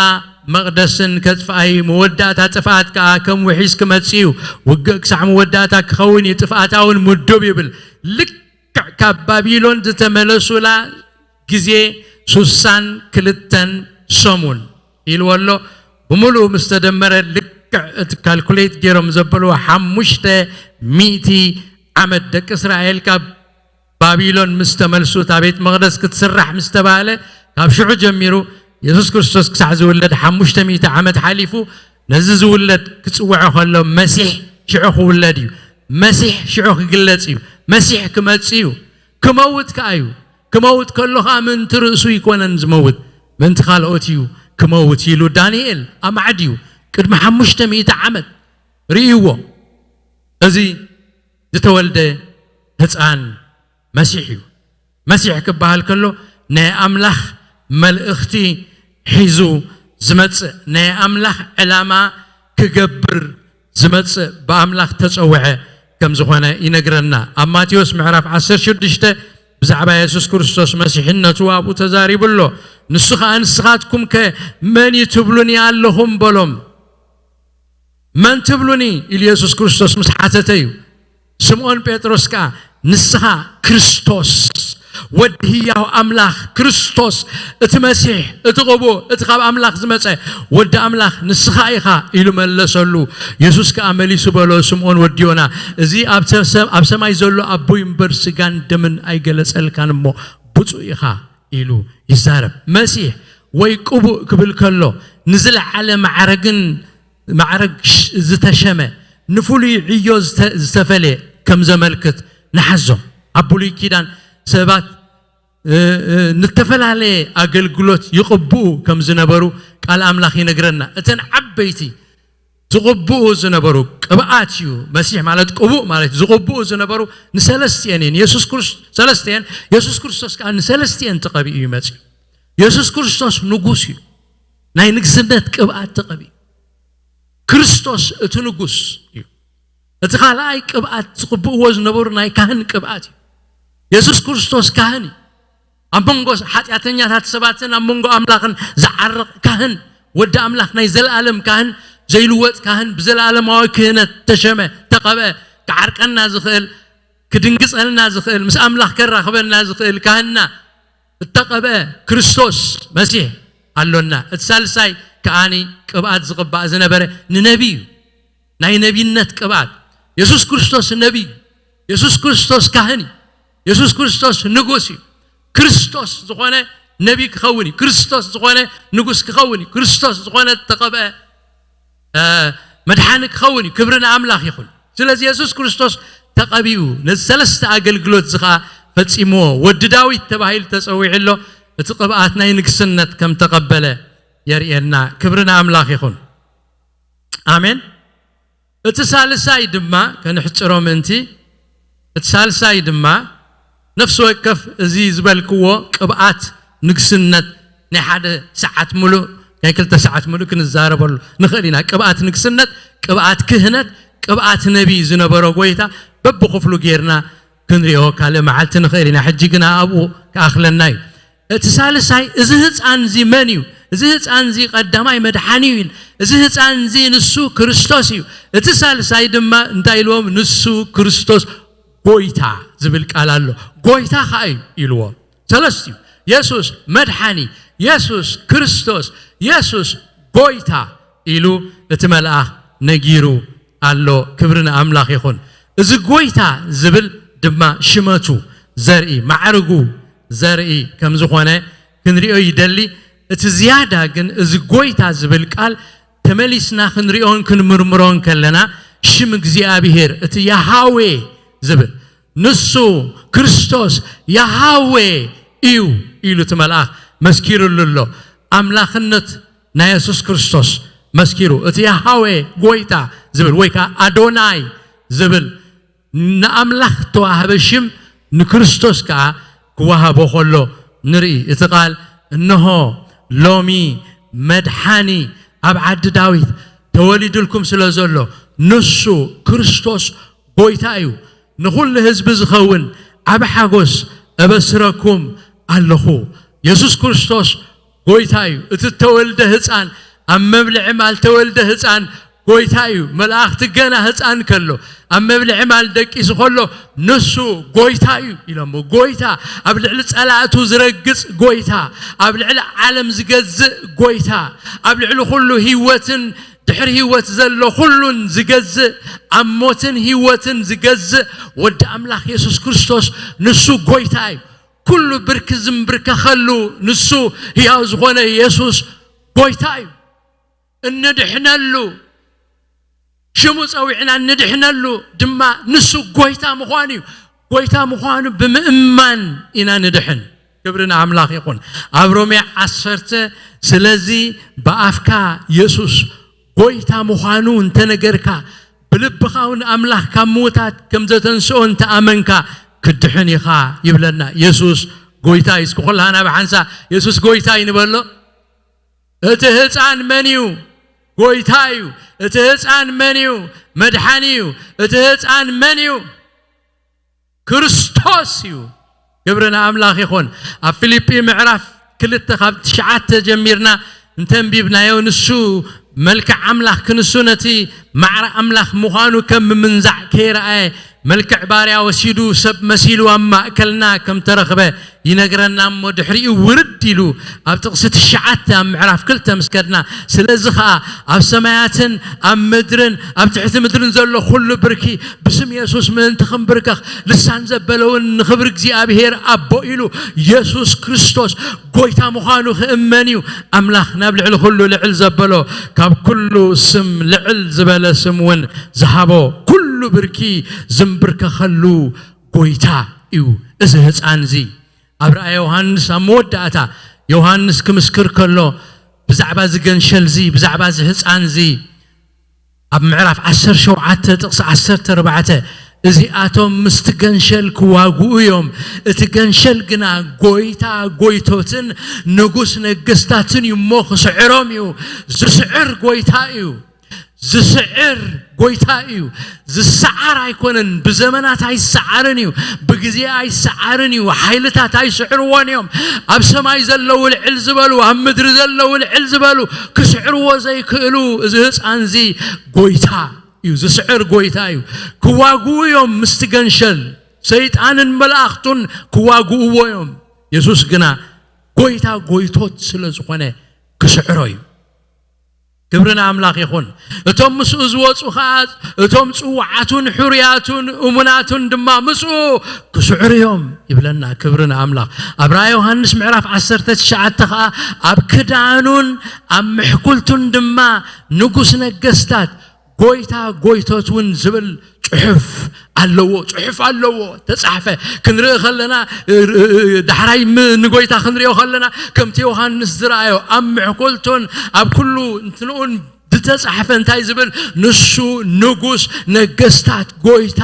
መቕደስን ከጥፍኣ እዩ። መወዳእታ ጥፍኣት ከኣ ከም ውሒዝ ክመጽእ እዩ። ውግእ ክሳዕ መወዳእታ ክኸውን እዩ። ጥፍኣታ እውን ምዱብ ይብል። ልክዕ ካብ ባቢሎን ዝተመለሱላ ግዜ ሱሳን ክልተን ሰሙን ኢልዎ ኣሎ። ብምሉኡ ምስ ተደመረ፣ ልክዕ እቲ ካልኩሌት ገይሮም ዘበልዎ ሓሙሽተ ሚእቲ ዓመት፣ ደቂ እስራኤል ካብ ባቢሎን ምስ ተመልሱ፣ እታ ቤት መቕደስ ክትስራሕ ምስ ተባህለ፣ ካብ ሽዑ ጀሚሩ የሱስ ክርስቶስ ክሳዕ ዝውለድ ሓሙሽተ ሚእቲ ዓመት ሓሊፉ። ነዚ ዝውለድ ክጽውዖ ከሎ፣ መሲሕ ሽዑ ክውለድ እዩ። መሲሕ ሽዑ ክግለጽ እዩ። መሲሕ ክመጽእ እዩ። ክመውት ከኣ እዩ። ክመውት ከሎ ከኣ ምእንቲ ርእሱ ኣይኮነን ዝመውት፣ ምእንቲ ካልኦት እዩ ክመውት ኢሉ ዳንኤል ኣማዕድዩ ቅድሚ ሓሙሽተ ሚእቲ ዓመት ርእይዎ። እዚ ዝተወልደ ህፃን መሲሕ እዩ። መሲሕ ክበሃል ከሎ ናይ ኣምላኽ መልእኽቲ ሒዙ ዝመጽእ፣ ናይ ኣምላኽ ዕላማ ክገብር ዝመጽእ፣ ብኣምላኽ ተጸውዐ ከም ዝኾነ ይነግረና። ኣብ ማቴዎስ ምዕራፍ ዓሰርተ ሽዱሽተ ብዛዕባ የሱስ ክርስቶስ መሲሕነቱ ኣብኡ ተዛሪቡ ኣሎ። ንሱ ኸኣ፣ "ንስኻትኩም ከ መን እዩ ትብሉኒ ኣለኹም?" በሎም። "መን ትብሉኒ?" ኢሉ የሱስ ክርስቶስ ምስ ሓተተ እዩ። ስምዖን ጴጥሮስ ከኣ፣ "ንስኻ ክርስቶስ፣ ወዲ ህያው ኣምላኽ፣ ክርስቶስ፣ እቲ መሲሕ፣ እቲ ቅቡእ፣ እቲ ካብ ኣምላኽ ዝመጸ ወዲ ኣምላኽ ንስኻ ኢኻ" ኢሉ መለሰሉ። የሱስ ከኣ መሊሱ በሎ፣ "ስምዖን ወዲ ዮና፣ እዚ ኣብ ሰ-፣ ኣብ ሰማይ ዘሎ ኣቦይ እምበር ስጋን ደምን ኣይገለጸልካን እሞ ብፁዕ ኢኻ" ኢሉ ይዛረብ። መሲሕ ወይ ቅቡእ ክብል ከሎ ንዝለዓለ ማዕረግን ማዕረግ ዝተሸመ ንፍሉይ ዕዮ ዝተፈለየ ከም ዘመልክት ንሓዞ። ኣብ ብሉይ ኪዳን ሰባት ንተፈላለየ ኣገልግሎት ይቕብኡ ከም ዝነበሩ ቃል ኣምላኽ ይነግረና። እተን ዓበይቲ ዝቕብኡ ዝነበሩ ቅብኣት እዩ። መሲሕ ማለት ቅቡእ ማለት እዩ። ዝቕብኡ ዝነበሩ ንሰለስቲኤን እየን። የሱስ ክርስቶስ ሰለስቲኤን፣ የሱስ ክርስቶስ ከዓ ንሰለስቲኤን ተቐቢኡ ይመጽእ። የሱስ ክርስቶስ ንጉስ እዩ። ናይ ንግስነት ቅብኣት ተቐቢኡ። ክርስቶስ እቲ ንጉስ እዩ። እቲ ካልኣይ ቅብኣት ዝቕብእዎ ዝነበሩ ናይ ካህን ቅብኣት እዩ። የሱስ ክርስቶስ ካህን እዩ። ኣብ መንጎ ሓጢኣተኛታት ሰባትን ኣብ መንጎ ኣምላኽን ዝዓርቕ ካህን፣ ወዲ ኣምላኽ ናይ ዘለኣለም ካህን፣ ዘይልወጥ ካህን፣ ብዘለኣለማዊ ክህነት ተሸመ፣ ተቐብአ፣ ክዓርቀና ዝኽእል፣ ክድንግጸልና ዝኽእል፣ ምስ ኣምላኽ ከራኽበና ዝኽእል ካህንና እተቐብአ ክርስቶስ መሲሕ ኣሎና። እቲ ሳልሳይ ከኣኒ ቅብኣት ዝቕባእ ዝነበረ ንነቢ እዩ። ናይ ነቢነት ቅብኣት። የሱስ ክርስቶስ ነቢ እዩ። የሱስ ክርስቶስ ካህን እዩ። የሱስ ክርስቶስ ንጉስ እዩ። ክርስቶስ ዝኾነ ነቢ ክኸውን እዩ። ክርስቶስ ዝኾነ ንጉስ ክኸውን እዩ። ክርስቶስ ዝኾነ ተቐብአ መድሓኒ ክኸውን እዩ። ክብሪ ንኣምላኽ ይኹን። ስለዚ የሱስ ክርስቶስ ተቐቢኡ ነዚ ሰለስተ ኣገልግሎት እዚ ኸዓ ፈጺምዎ። ወዲ ዳዊት ተባሂሉ ተጸዊዑ ኣሎ። እቲ ቅብኣት ናይ ንግስነት ከም ተቐበለ የርእየና። ክብሪ ንኣምላኽ ይኹን። ኣሜን። እቲ ሳልሳይ ድማ ከንሕጽሮ ምእንቲ፣ እቲ ሳልሳይ ድማ ነፍሲ ወከፍ እዚ ዝበልክዎ ቅብኣት ንግስነት ናይ ሓደ ሰዓት ሙሉእ ናይ ክልተ ሰዓት ሙሉእ ክንዛረበሉ ንኽእል ኢና። ቅብኣት ንግስነት፣ ቅብኣት ክህነት፣ ቅብኣት ነቢ ዝነበሮ ጎይታ በብኽፍሉ ጌርና ክንሪኦ ካልእ መዓልቲ ንኽእል ኢና። ሕጂ ግና ኣብኡ ክኣኽለና እዩ። እቲ ሳልሳይ እዚ ህፃን እዚ መን እዩ? እዚ ህፃን እዚ ቀዳማይ መድሓኒ እዩ። እዚ ህፃን እዚ ንሱ ክርስቶስ እዩ። እቲ ሳልሳይ ድማ እንታይ ኢልዎም? ንሱ ክርስቶስ ጎይታ ዝብል ቃል ኣሎ። ጎይታ ከዓ እዩ ኢልዎ። ሰለስቲኡ የሱስ መድሓኒ፣ የሱስ ክርስቶስ፣ የሱስ ጎይታ ኢሉ እቲ መልኣኽ ነጊሩ ኣሎ። ክብሪ ንኣምላኽ ይኹን። እዚ ጎይታ ዝብል ድማ ሽመቱ ዘርኢ፣ ማዕርጉ ዘርኢ ከም ዝኾነ ክንሪኦ ይደሊ። እቲ ዝያዳ ግን እዚ ጎይታ ዝብል ቃል ተመሊስና ክንሪኦን ክንምርምሮን ከለና ሽም እግዚኣብሔር እቲ ያሃዌ ዝብል ንሱ ክርስቶስ ያሃዌ እዩ ኢሉ እቲ መልኣኽ መስኪሩሉ ኣሎ። ኣምላኽነት ናይ የሱስ ክርስቶስ መስኪሩ እቲ ያሃዌ ጎይታ ዝብል ወይ ከዓ ኣዶናይ ዝብል ንኣምላኽ ተዋህበ ሽም ንክርስቶስ ከዓ ክወሃቦ ከሎ ንርኢ። እቲ ቃል እንሆ ሎሚ መድሓኒ ኣብ ዓዲ ዳዊት ተወሊዱልኩም ስለ ዘሎ ንሱ ክርስቶስ ጎይታ እዩ። ንኹሉ ህዝቢ ዝኸውን ዓቢ ሓጎስ እበስረኩም ኣለኹ። የሱስ ክርስቶስ ጎይታ እዩ። እቲ እተወልደ ህፃን ኣብ መብልዒ ማል ተወልደ ህፃን ጎይታ እዩ። መላእኽቲ ገና ህፃን ከሎ ኣብ መብልዒ ማል ደቂሱ ከሎ ንሱ ጎይታ እዩ ኢሎሞ። ጎይታ ኣብ ልዕሊ ፀላእቱ ዝረግፅ ጎይታ፣ ኣብ ልዕሊ ዓለም ዝገዝእ ጎይታ፣ ኣብ ልዕሊ ኩሉ ህይወትን ድሕሪ ህይወት ዘሎ ኩሉን ዝገዝእ፣ ኣብ ሞትን ህይወትን ዝገዝእ ወዲ ኣምላኽ የሱስ ክርስቶስ ንሱ ጎይታ እዩ። ኩሉ ብርኪ ዝምብርከኸሉ ንሱ ህያው ዝኾነ የሱስ ጎይታ እዩ። እንድሕነሉ ሽሙ ጸዊዕና እንድሕነሉ ድማ ንሱ ጎይታ ምዃኑ እዩ። ጎይታ ምዃኑ ብምእማን ኢና ንድሕን። ክብሪ ንኣምላኽ ይኹን። ኣብ ሮሜ ዓሰርተ ስለዚ ብኣፍካ የሱስ ጎይታ ምዃኑ እንተነገርካ ብልብኻ እውን ኣምላኽ ካብ ምዉታት ከም ዘተንስኦ እንተኣመንካ ክትድሕን ኢኻ ይብለና። የሱስ ጎይታ እዩ። እስኪ ኩላህና ብሓንሳ የሱስ ጎይታ እዩ ንበሎ። እቲ ህፃን መን እዩ? ጎይታ እዩ። እቲ ህፃን መን እዩ? መድሓኒ እዩ። እቲ ህፃን መን እዩ? ክርስቶስ እዩ። ክብሪ ንኣምላኽ ይኹን። ኣብ ፊልጲ ምዕራፍ ክልተ ካብ ትሽዓተ ጀሚርና እንተንቢብናዮ ንሱ መልክዕ ኣምላኽ ክንሱ ነቲ ማዕረ ኣምላኽ ምዃኑ ከም ምምንዛዕ ከይረኣየ መልክዕ ባርያ ወሲዱ ሰብ መሲሉ ኣብ ማእከልና ከም ተረኽበ ይነግረና። እሞ ድሕሪኡ ውርድ ኢሉ ኣብ ጥቕሲ ትሽዓተ ኣብ ምዕራፍ ክልተ ምስ ከድና፣ ስለዚ ኸኣ ኣብ ሰማያትን ኣብ ምድርን ኣብ ትሕቲ ምድርን ዘሎ ኩሉ ብርኪ ብስም የሱስ ምእንቲ ክንብርከኽ፣ ልሳን ዘበለ እውን ንኽብሪ እግዚኣብሔር ኣቦ ኢሉ የሱስ ክርስቶስ ጎይታ ምዃኑ ክእመን እዩ። ኣምላኽ ናብ ልዕሊ ኩሉ ልዕል ዘበሎ፣ ካብ ኩሉ ስም ልዕል ዝበለ ስም እውን ዝሃቦ፣ ኩሉ ብርኪ ዝንብርከኸሉ ጎይታ እዩ እዚ ህፃን እዚ። ኣብ ራእየ ዮሃንስ ኣብ መወዳእታ ዮሃንስ ክምስክር ከሎ ብዛዕባ እዚ ገንሸል እዚ፣ ብዛዕባ እዚ ህፃን እዚ ኣብ ምዕራፍ ዓሰርተ ሸውዓተ ጥቕሲ ዓሰርተ ኣርባዕተ፣ እዚኣቶም ምስቲ ገንሸል ክዋግኡ እዮም፣ እቲ ገንሸል ግና ጎይታ ጎይቶትን ንጉስ ነገስታትን እዩ እሞ ክስዕሮም እዩ። ዝስዕር ጎይታ እዩ። ዝስዕር ጎይታ እዩ። ዝሰዓር ኣይኮነን። ብዘመናት ኣይሰዓርን እዩ። ብግዜ ኣይሰዓርን እዩ። ሓይልታት ኣይስዕርዎን እዮም። ኣብ ሰማይ ዘለዉ ልዕል ዝበሉ፣ ኣብ ምድሪ ዘለዉ ልዕል ዝበሉ ክስዕርዎ ዘይክእሉ፣ እዚ ህፃን እዚ ጎይታ እዩ። ዝስዕር ጎይታ እዩ። ክዋግኡ እዮም ምስቲ ገንሸል። ሰይጣንን መላእኽቱን ክዋግእዎ እዮም። የሱስ ግና ጎይታ ጎይቶት ስለ ዝኾነ ክስዕሮ እዩ። ክብሪ ንኣምላኽ ይኹን። እቶም ምስኡ ዝወጹ ኸኣ፣ እቶም ጽዉዓቱን ሕሩያቱን እሙናቱን ድማ ምስኡ ክስዕሩ እዮም ይብለና። ክብሪ ንኣምላኽ። ኣብ ራእየ ዮሃንስ ምዕራፍ ዓሰርተ ትሽዓተ ኸኣ፣ ኣብ ክዳኑን ኣብ ምሕኩልቱን ድማ ንጉስ ነገስታት፣ ጎይታ ጎይቶት እውን ዝብል ጽሑፍ ኣለዎ። ጽሑፍ ኣለዎ፣ ተጻሕፈ። ክንርኢ ከለና፣ እ፣ እ፣ እ፣ ዳሕራይ ም-፣ ንጎይታ ክንሪኦ ከለና፣ ከምቲ ዮሃንስ ዝረኣዮ፣ ኣብ ምሕኩልቱን ኣብ ኩሉ እንትንኡን ዝተጻሕፈ እንታይ ዝብል? ንሱ ንጉስ ነገስታት፣ ጎይታ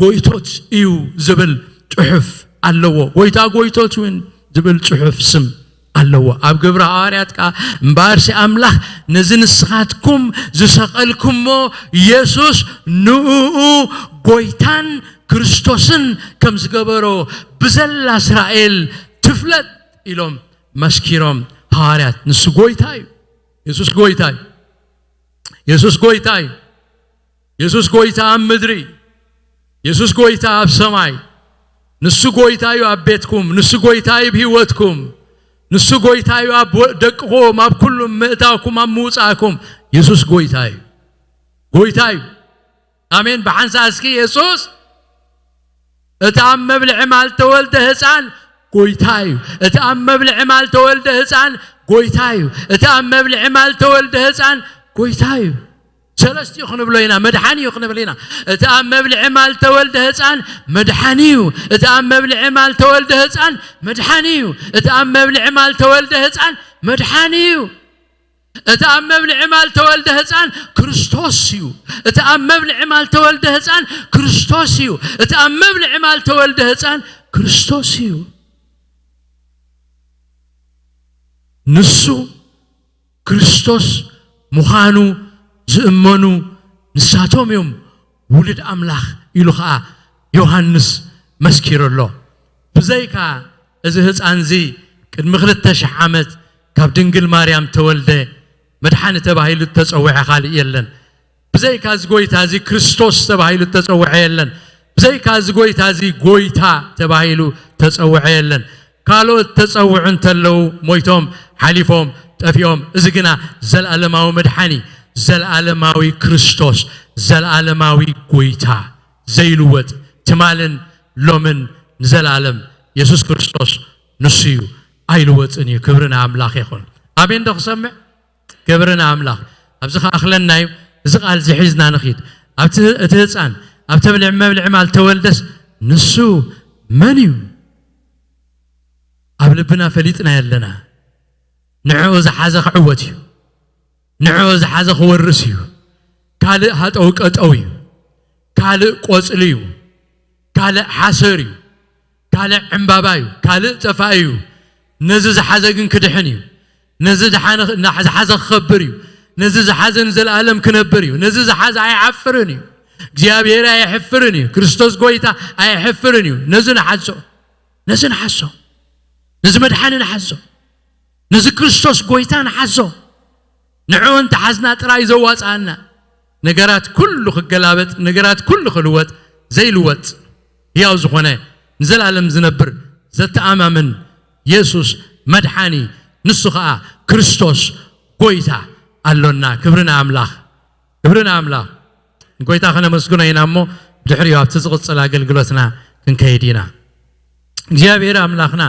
ጎይቶት እዩ ዝብል ጽሑፍ ኣለዎ። ጎይታ ጎይቶት እውን ዝብል ጽሑፍ ስም ኣለዎ። ኣብ ግብሪ ሃዋርያት ከኣ፣ እምበኣርሲ ኣምላኽ ነዚ ንስኻትኩም ዝሰቐልኩሞ የሱስ ንእኡ ጎይታን ክርስቶስን ከም ዝገበሮ ብዘላ እስራኤል ትፍለጥ ኢሎም መስኪሮም ሃዋርያት። ንሱ ጎይታ እዩ። የሱስ ጎይታ እዩ። የሱስ ጎይታ እዩ። የሱስ ጎይታ ኣብ ምድሪ፣ የሱስ ጎይታ ኣብ ሰማይ። ንሱ ጎይታ እዩ ኣብ ቤትኩም፣ ንሱ ጎይታ እዩ ኣብ ህይወትኩም፣ ንሱ ጎይታ እዩ ኣብ ወ-፣ ደቅኹም፣ ኣብ ኩሉ ምእታውኩም፣ ኣብ ምውጻእኩም። የሱስ ጎይታ እዩ። ጎይታ እዩ። ኣሜን። ብሓንሳእ እስኪ የሱስ እቲ ኣብ መብልዒ ማል ተወልደ ህፃን ጎይታ እዩ። እቲ ኣብ መብልዒ ማል ተወልደ ህፃን ጎይታ እዩ። እቲ ኣብ መብልዒ ማል ተወልደ ህፃን ጎይታ እዩ። ሰለስቲኡ ክንብሎ ኢና፣ መድሓኒ እዩ ክንብል ኢና። እቲ ኣብ መብልዒ ማል ተወልደ ህፃን መድሓኒ እዩ። እቲ ኣብ መብልዒ ማል ተወልደ ህፃን መድሓኒ እዩ። እቲ ኣብ መብልዒ ማል ተወልደ ህፃን መድሓኒ እዩ። እቲ ኣብ መብልዒ ማል ተወልደ ህፃን ክርስቶስ እዩ። እቲ ኣብ መብልዒ ማል ተወልደ ህፃን ክርስቶስ እዩ። እቲ ኣብ መብልዒ ማል ተወልደ ህፃን ክርስቶስ እዩ። ንሱ ክርስቶስ ምዃኑ ዝእመኑ ንሳቶም እዮም ውሉድ ኣምላኽ ኢሉ ኸኣ ዮሃንስ መስኪሩ ኣሎ። ብዘይካ እዚ ህፃን እዚ ቅድሚ ክልተ ሽሕ ዓመት ካብ ድንግል ማርያም ተወልደ፣ መድሓኒ ተባሂሉ እተፀውዐ ካልእ የለን። ብዘይካ እዚ ጎይታ እዚ ክርስቶስ ተባሂሉ እተፀውዐ የለን። ብዘይካ እዚ ጎይታ እዚ ጎይታ ተባሂሉ እተፀውዐ የለን። ካልኦት ተፀውዑ እንተለዉ ሞይቶም፣ ሓሊፎም፣ ጠፊኦም። እዚ ግና ዘለኣለማዊ መድሓኒ፣ ዘለኣለማዊ ክርስቶስ፣ ዘለኣለማዊ ጎይታ፣ ዘይልወጥ፣ ትማልን ሎምን ንዘለኣለም የሱስ ክርስቶስ ንሱ እዩ፣ ኣይልወጥን እዩ። ክብሪ ንኣምላኽ ይኹን። ኣሜን ዶ ክሰምዕ? ክብሪ ንኣምላኽ። ኣብዚ ኸኣኽለና እዩ። እዚ ቃል እዚ ሒዝና ንኺድ። ኣብቲ፣ እቲ ህፃን ኣብቲ ብልዕ መብልዒ ማል ተወልደስ ንሱ መን እዩ? ኣብ ልብና ፈሊጥና ኣለና። ንዕኡ ዝሓዘ ክዕወት እዩ። ንዕኡ ዝሓዘ ክወርስ እዩ። ካልእ ሃጠው ቀጠው እዩ። ካልእ ቆጽሊ እዩ። ካልእ ሓሰር እዩ። ካልእ ዕምባባ እዩ። ካልእ ጠፋኢ እዩ። ነዚ ዝሓዘ ግን ክድሕን እዩ። ነዚ ድሓነ-፣ ዝሓዘ ክኸብር እዩ። ነዚ ዝሓዘ ንዘለኣለም ክነብር እዩ። ነዚ ዝሓዘ ኣይሓፍርን እዩ። እግዚኣብሔር ኣይሕፍርን እዩ። ክርስቶስ ጎይታ ኣይሕፍርን እዩ። ነዚ ንሓዞ። ነዚ ንሓዞ። ነዚ መድሓኒ ንሓዞ። ነዚ ክርስቶስ ጎይታ ንሓዞ። ንዕኡ እንተሓዝና ጥራይ ዘዋፅኣና። ነገራት ኩሉ ክገላበጥ፣ ነገራት ኩሉ ክልወጥ ዘይልወጥ፣ ሕያው ዝኾነ፣ ንዘለኣለም ዝነብር፣ ዘተኣማምን የሱስ መድሓኒ፣ ንሱ ኸኣ ክርስቶስ ጎይታ ኣሎና። ክብሪ ንኣምላኽ፣ ክብሪ ንኣምላኽ። ንጎይታ ከነመስግኖ ኢና እሞ፣ ብድሕሪኡ ኣብቲ ዝቕጽል ኣገልግሎትና ክንከይድ ኢና። እግዚኣብሔር ኣምላኽና፣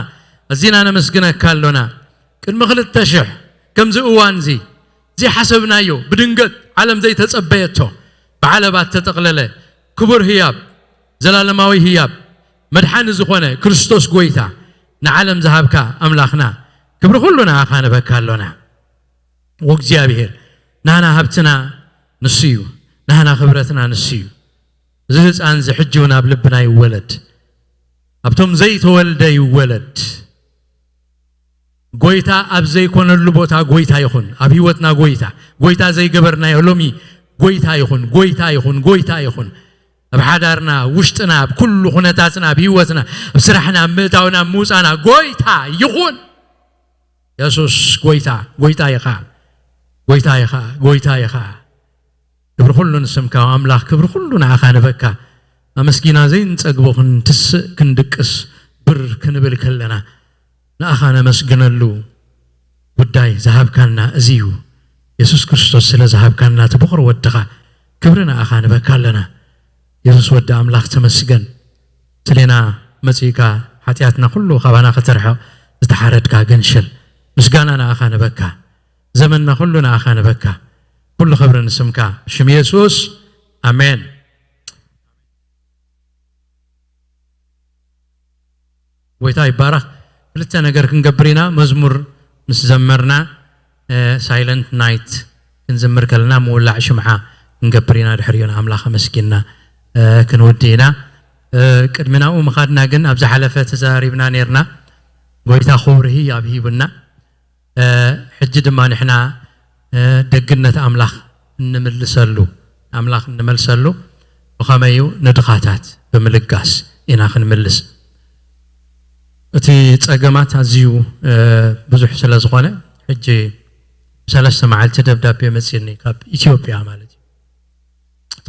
ኣዚና ነመስግነካ ኣሎና። ቅድሚ ክልተ ሽሕ ከምዚ እዋንዚ ዘይሓሰብናዮ፣ ብድንገት ዓለም ዘይተጸበየቶ፣ ብዓለባ እተጠቕለለ ክቡር ህያብ፣ ዘላለማዊ ህያብ፣ መድሓኒ ዝኾነ ክርስቶስ ጎይታ ንዓለም ዝሃብካ ኣምላኽና፣ ክብሪ ኩሉ ንኣኻ ንበካ ኣሎና። ወእግዚኣብሔር፣ ናህና ሃብትና ንሱ እዩ፣ ናህና ክብረትና ንሱ እዩ። እዚ ህፃን እዚ ሕጂ እውን ኣብ ልብና ይወለድ፣ ኣብቶም ዘይተወልደ ይወለድ። ጎይታ ኣብ ዘይኮነሉ ቦታ ጎይታ ይኹን፣ ኣብ ህይወትና ጎይታ፣ ጎይታ ዘይገበርናዮ ሎሚ ጎይታ ይኹን፣ ጎይታ ይኹን፣ ጎይታ ይኹን። ኣብ ሓዳርና፣ ኣብ ውሽጥና፣ ኣብ ኩሉ ኩነታትና፣ ኣብ ህይወትና፣ ኣብ ስራሕና፣ ኣብ ምእታውና፣ ኣብ ምውፃና ጎይታ ይኹን። የሱስ ጎይታ፣ ጎይታ ኢኻ፣ ጎይታ ኢኻ፣ ጎይታ ኢኻ። ክብሪ ኩሉ ንስምካ ኣምላኽ፣ ክብሪ ኩሉ ንዓኻ ንበካ። ኣመስጊና ዘይንጸግቦ ክንትስእ ክንድቅስ ብር ክንብል ከለና፣ ንኣኻ ነመስግነሉ ጉዳይ ዝሃብካና እዚ እዩ። የሱስ ክርስቶስ ስለ ዝሃብካና እቲ ብኹር ወድኻ፣ ክብሪ ንኣኻ ንበካ ኣለና። የሱስ ወዲ ኣምላኽ ተመስገን። ስሌና መጺእካ ሓጢኣትና ኩሉ ካባና ከተርሕቕ ዝተሓረድካ ገንሸል፣ ምስጋና ንኣኻ ንበካ። ዘመንና ኩሉ ንኣኻ ንበካ። ኩሉ ክብሪ ንስምካ። ብሽም የሱስ፣ ኣሜን። ጎይታ ይባረኽ። ክልተ ነገር ክንገብር ኢና። መዝሙር ምስ ዘመርና፣ እ፣ ሳይለንት ናይት ክንዝምር ከለና ምውላዕ ሽምዓ ክንገብር ኢና። ድሕሪኡ ንኣምላኽ ኣመስጊንና፣ እ፣ ክንውድእ ኢና። እ፣ ቅድሚ ናብኡ ምኻድና ግን ኣብ ዝሓለፈ ተዛሪብና ነይርና። ጎይታ ክብሪ ህያብ ሂቡና። እ፣ ሕጂ ድማ ንሕና፣ እ፣ ደግነት ኣምላኽ እንምልሰሉ፣ ኣምላኽ እንመልሰሉ ብኸመይ እዩ? ንድኻታት ብምልጋስ ኢና ክንምልስ። እቲ ጸገማት ኣዝዩ፣ እ፣ ብዙሕ ስለ ዝኾነ፣ ሕጂ ሰለስተ መዓልቲ ደብዳቤ መጺእኒ፣ ካብ ኢትዮጵያ ማለት እዩ።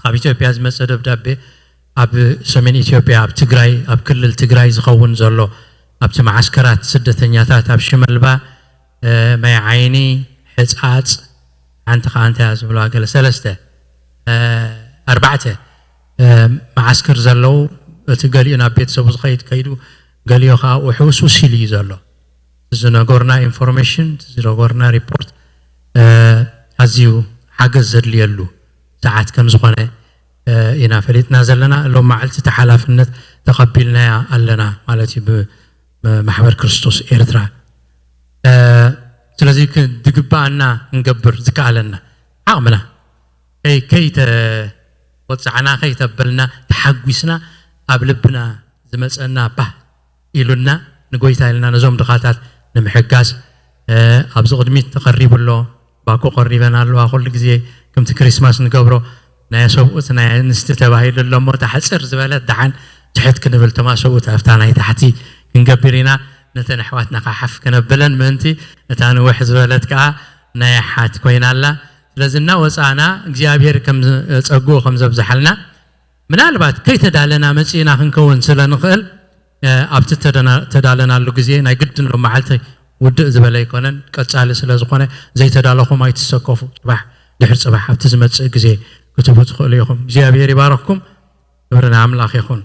ካብ ኢትዮጵያ ዝመጸ ደብዳቤ፣ ኣብ ሰሜን ኢትዮጵያ፣ ኣብ ትግራይ፣ ኣብ ክልል ትግራይ ዝኸውን ዘሎ፣ ኣብቲ መዓስከራት ስደተኛታት፣ ኣብ ሽመልባ፣ እ፣ ማይ ዓይኒ፣ ሕጻጽ፣ ሓንቲ ኸዓ እንታይ እያ ዝብልዋ ገለ፣ ሰለስተ፣ እ፣ ኣርባዕተ፣ እ፣ መዓስከር ዘለዉ፣ እቲ ገሊኡ ናብ ቤተሰቡ ዝኸይድ ከይዱ፣ ገሊኡ ኸዓ ኣብኡ ሕውስውስ ኢሉ እዩ ዘሎ። ዝነገሩና ኢንፎርሜሽን፣ ዝነገሩና ሪፖርት፣ እ፣ ኣዝዩ ሓገዝ ዘድልየሉ ሰዓት ከም ዝኾነ፣ እ፣ ኢና ፈሊጥና ዘለና። ሎም መዓልቲ እቲ ሓላፍነት ተቐቢልናያ ኣለና ማለት እዩ፣ ብ-፣ ብማሕበር ክርስቶስ ኤርትራ። እ፣ ስለዚ ክ-፣ ዝግባኣና ክንገብር ዝከኣለና ዓቕምና ከይ-፣ ከይተወጻዕና፣ ከይተበልና፣ ተሓጒስና፣ ኣብ ልብና ዝመጸና ባህ ኢሉና፣ ንጎይታ ኢልና ነዞም ድኻታት ንምሕጋዝ፣ እ፣ ኣብዚ ቅድሚት ተቐሪቡ ኣሎ። ባኮ ቀሪበን ኣለዋ። ኩሉ ግዜ ከምቲ ክሪስማስ ንገብሮ ናይ ሰብኡት ናይ ኣንስቲ ተባሂሉ ኣሎ እሞ፣ እታ ሕጽር ዝበለት ደሓን ትሕት ክንብል፣ እቶም ሰብኡት ኣብታ ናይ ታሕቲ ክንገብር ኢና። ነተን ኣሕዋትና ከዓ ሓፍ ከነብለን ምእንቲ፣ እታ ንውሕ ዝበለት ከዓ ናይ ኣሓት ኮይና ኣላ። ስለዚ እናወጻእና እግዚኣብሔር ከም ዝ-፣ ጸግኡ ከም ዘብዝሓልና፣ ምናልባት ከይተዳለና መጺእና ክንከውን ስለ ንኽእል፣ እ፣ ኣብቲ ተደና-፣ ተዳለናሉ ግዜ ናይ ግድን ሎም መዓልቲ ውድእ ዝበለ ኣይኮነን፣ ቀጻሊ ስለ ዝኾነ ዘይተዳለኹም ኣይትሰከፉ። ጽባሕ ድሕሪ ጽባሕ ኣብቲ ዝመጽእ ግዜ ክትህቡ ትኽእሉ ኢኹም። እግዚኣብሔር ይባረኽኩም። ክብሪ ንኣምላኽ ይኹን።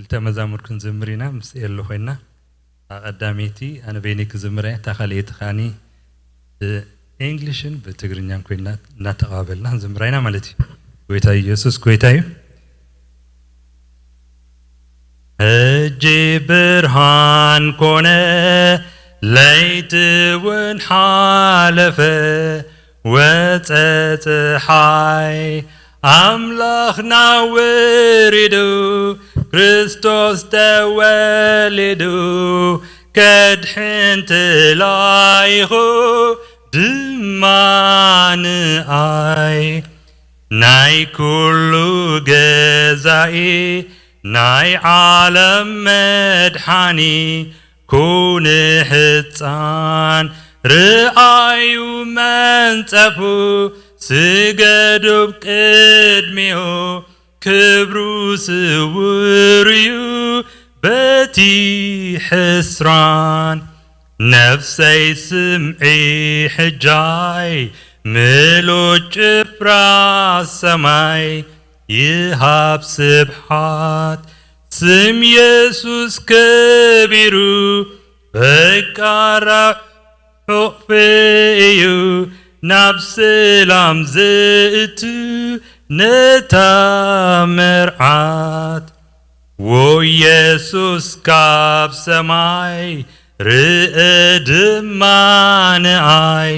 ክልተ መዛሙር ክንዝምር ኢና ምስ ኤሉ ኮይና። እታ ቀዳመይቲ ኣነ በይነይ ክዝምር እያ፣ እታ ካልኣይቲ ከዓኒ ብእንግሊሽን ብትግርኛን ኮይና እናተቐባበልና ክንዝምራ ኢና ማለት እዩ። ጎይታ ኢየሱስ ጎይታ እዩ። ሕጂ ብርሃን ኮነ፣ ለይቲ እውን ሓለፈ፣ ወጸ ጸሓይ፣ ኣምላኽና ውሪዱ፣ ክርስቶስ ተወሊዱ፣ ከድሕን ተላኢኹ ድማ ንኣይ። ናይ ኩሉ ገዛኢ፣ ናይ ዓለም መድሓኒ፣ ኩነ ህጻን ርኣዩ መንጸፉ፣ ስገዱ ኣብ ቅድሚኡ፣ ክብሩ ስውር እዩ በቲ ሕስራን። ነፍሰይ ስምዒ ሕጃይ፣ ምሉእ ጭፍራ ሰማይ ይሃብ ስብሓት። ስም የሱስ ከቢሩ፣ በቃ ርሑቕ እዩ ናብ ሰላም ዘእቱ ነታ መርዓት። ወየሱስ ካብ ሰማይ ርእ ድማ ንኣይ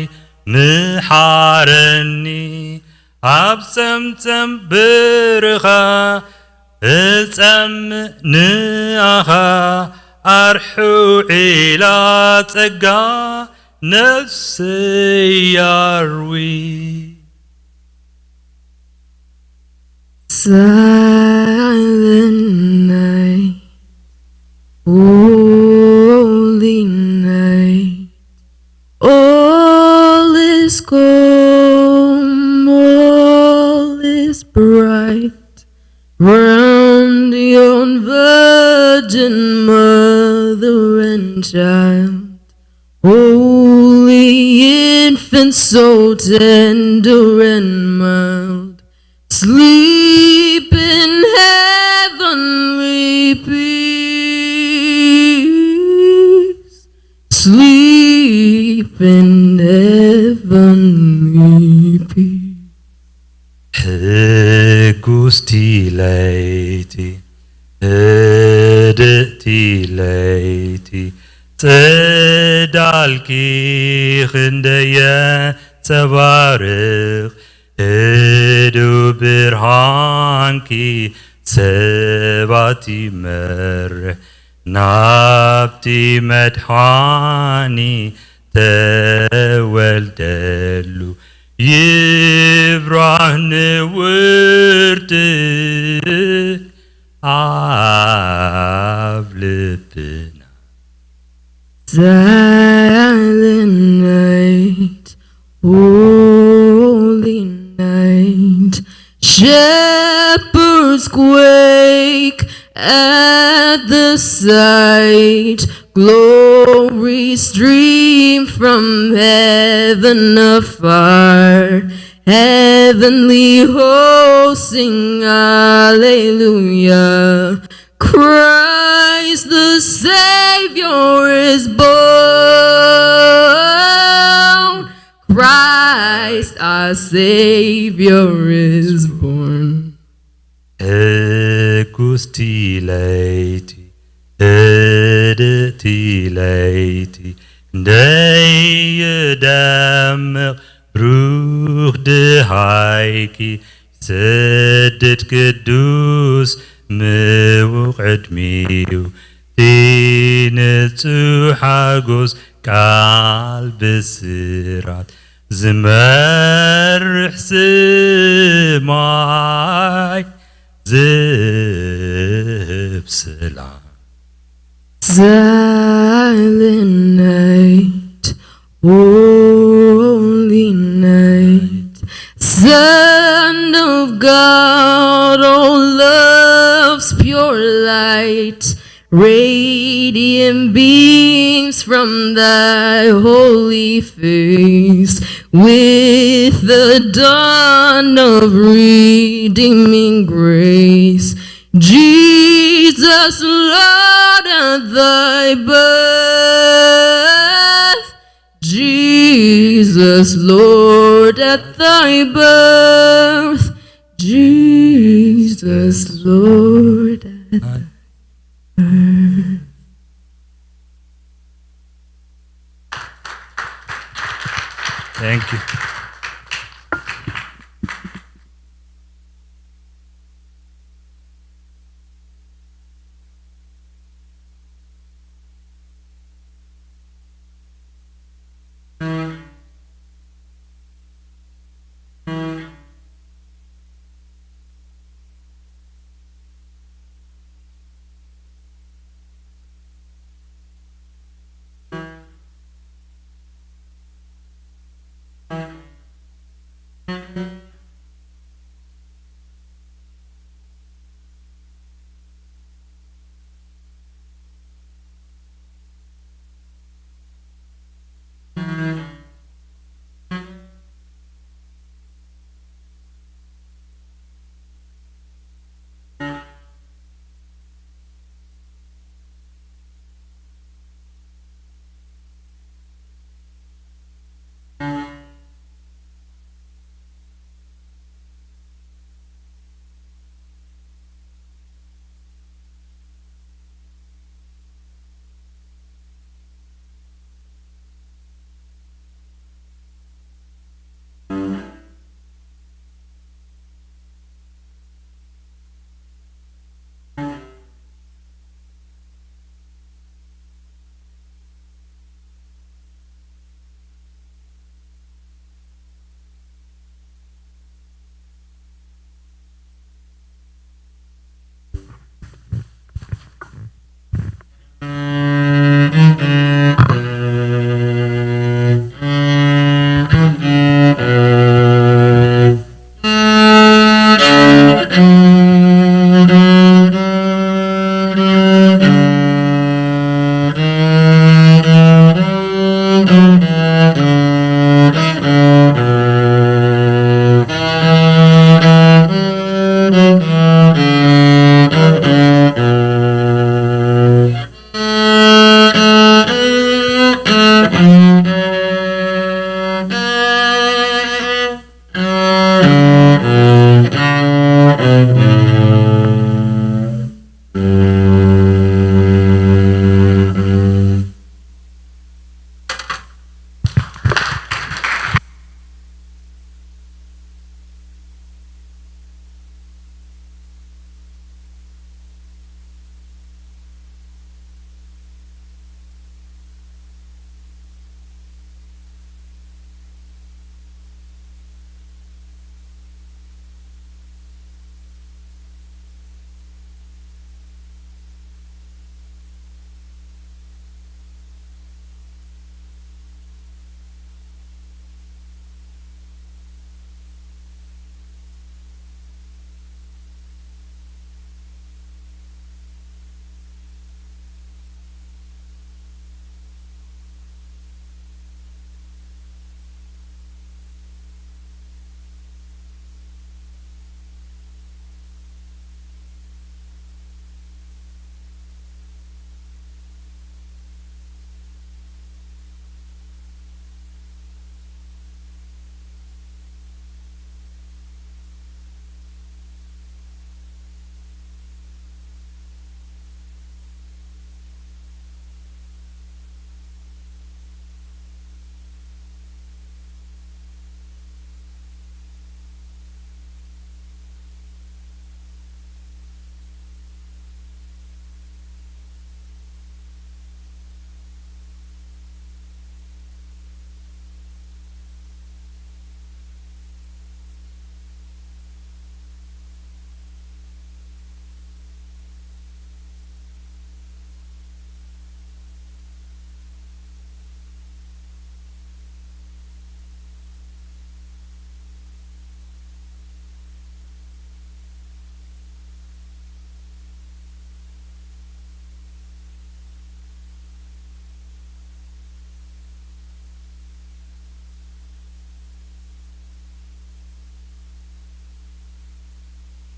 ምሓረኒ። ኣብ ጸምጸም ብርኻ እጸምእ ንኣኻ ኣርሑ ዒላ ጸጋ ነፍሰይ ኣርዊ። Silent night, holy night, all is calm, all is bright, round yon virgin mother and child, holy infant, so tender and mild, sleep in heavenly peace, sleep in heavenly peace. ሕጉስቲ ለይቲ፣ ህድእቲ ለይቲ፣ ጽዳልኪ ክንደየ ጸባርቕ፣ ህዱ ብርሃንኪ ሰባት ይመርሕ፣ ናብቲ መድሓኒ ተወልደሉ ይብራህ ንውርቲ ኣብ ልብና። Silent night, holy night, shepherds quake at the sight. Glory stream from heaven afar. Heavenly hosts sing hallelujah. Christ the Savior is born. Christ our Savior is born. ሕጉስቲ ለይቲ፣ ህድእቲ ለይቲ፣ ክንደይ ይደምቕ ብሩኽ ደሃይኪ፣ ይሰድድ ቅዱስ ምዉቕ ዕድሚኡ፣ እቲ ንጹሕ ሓጎስ ቃል ብስራት ዝመርሕ ስማይ ዝህብ ሰላም። Silent night, holy night, Son of God, all love's pure light, radiant beams from thy holy face, with the dawn of redeeming grace. Jesus Jesus, Lord, at thy birth. Jesus, Lord, at thy birth. Jesus, Lord, at thy birth. Thank you.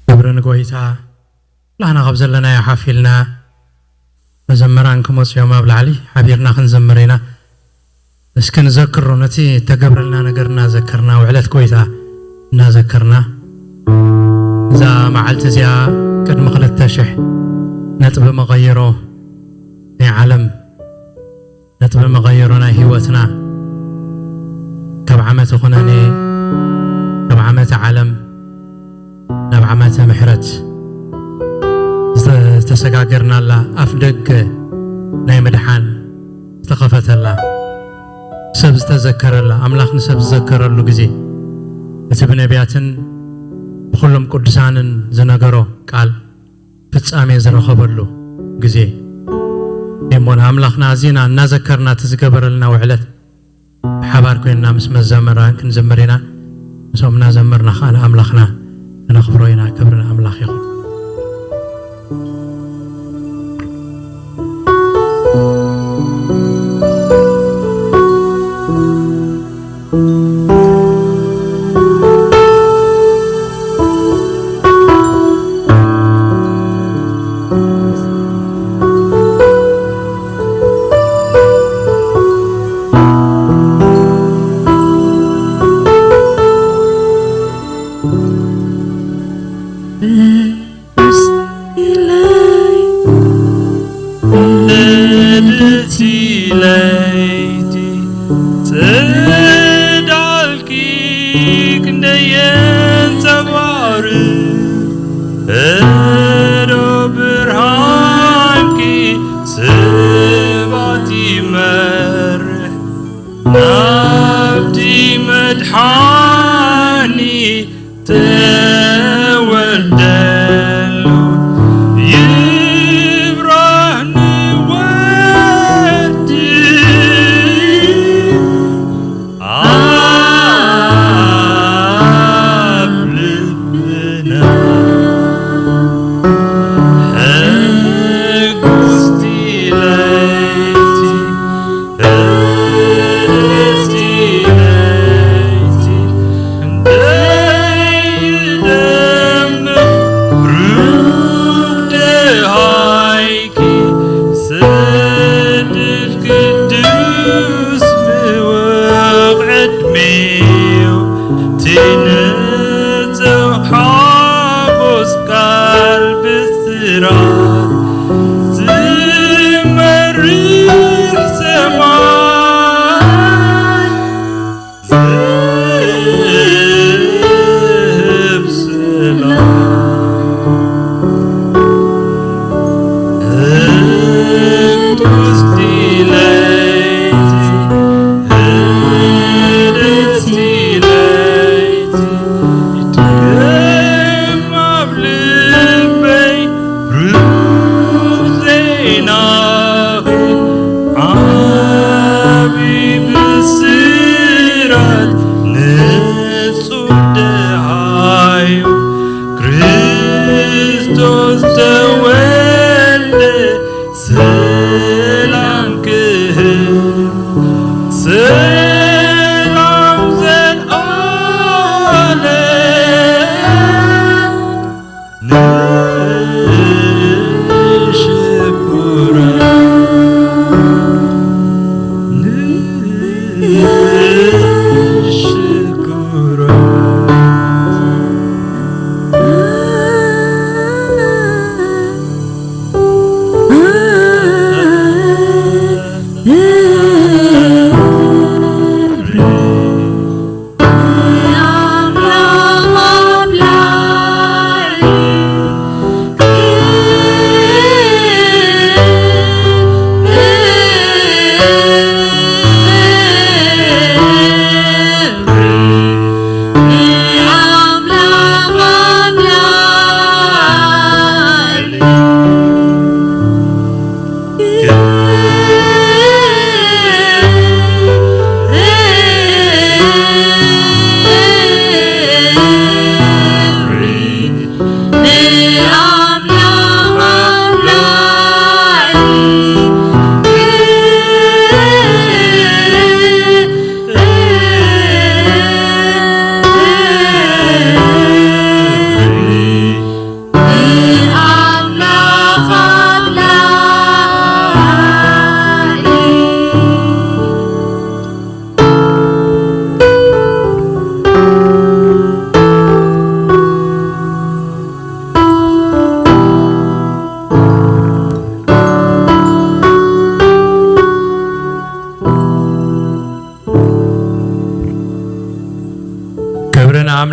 ክብሪ ንጎይታ። ላና ካብ ዘለናዮ ሓፍ ኢልና መዘምራን ክመፁ እዮም ኣብ ላዕሊ ሓቢርና ክንዘምር ኢና። እስኪ ንዘክሮ ነቲ እተገብረልና ነገር እናዘከርና ውዕለት ጎይታ እናዘከርና እዛ መዓልቲ እዚኣ ቅድሚ ክልተ ሽሕ ነጥቢ መቐይሮ ናይ ዓለም ነጥቢ መቐይሮ ናይ ህይወትና ካብ ዓመተ ኩነኔ ካብ ዓመተ ዓለም ናብ ዓመተ ምሕረት ዝተሰጋገርናላ ኣፍ ደገ ናይ ምድሓን ዝተኸፈተላ ሰብ ዝተዘከረላ ኣምላኽ ንሰብ ዝዘከረሉ ግዜ እቲ ብነቢያትን ብኩሎም ቅዱሳንን ዝነገሮ ቃል ፍጻሜ ዝረኸበሉ ግዜ እሞ ንኣምላኽና ኣዚና እናዘከርና እቲ ዝገበረልና ውዕለት ብሓባር ኮይንና ምስ መዘመራን ክንዝምር ኢና። ምስኦም እናዘመርና ከዓ ንኣምላኽና ክነኽብሮ ኢና። ክብሪ ንኣምላኽ ይኹን።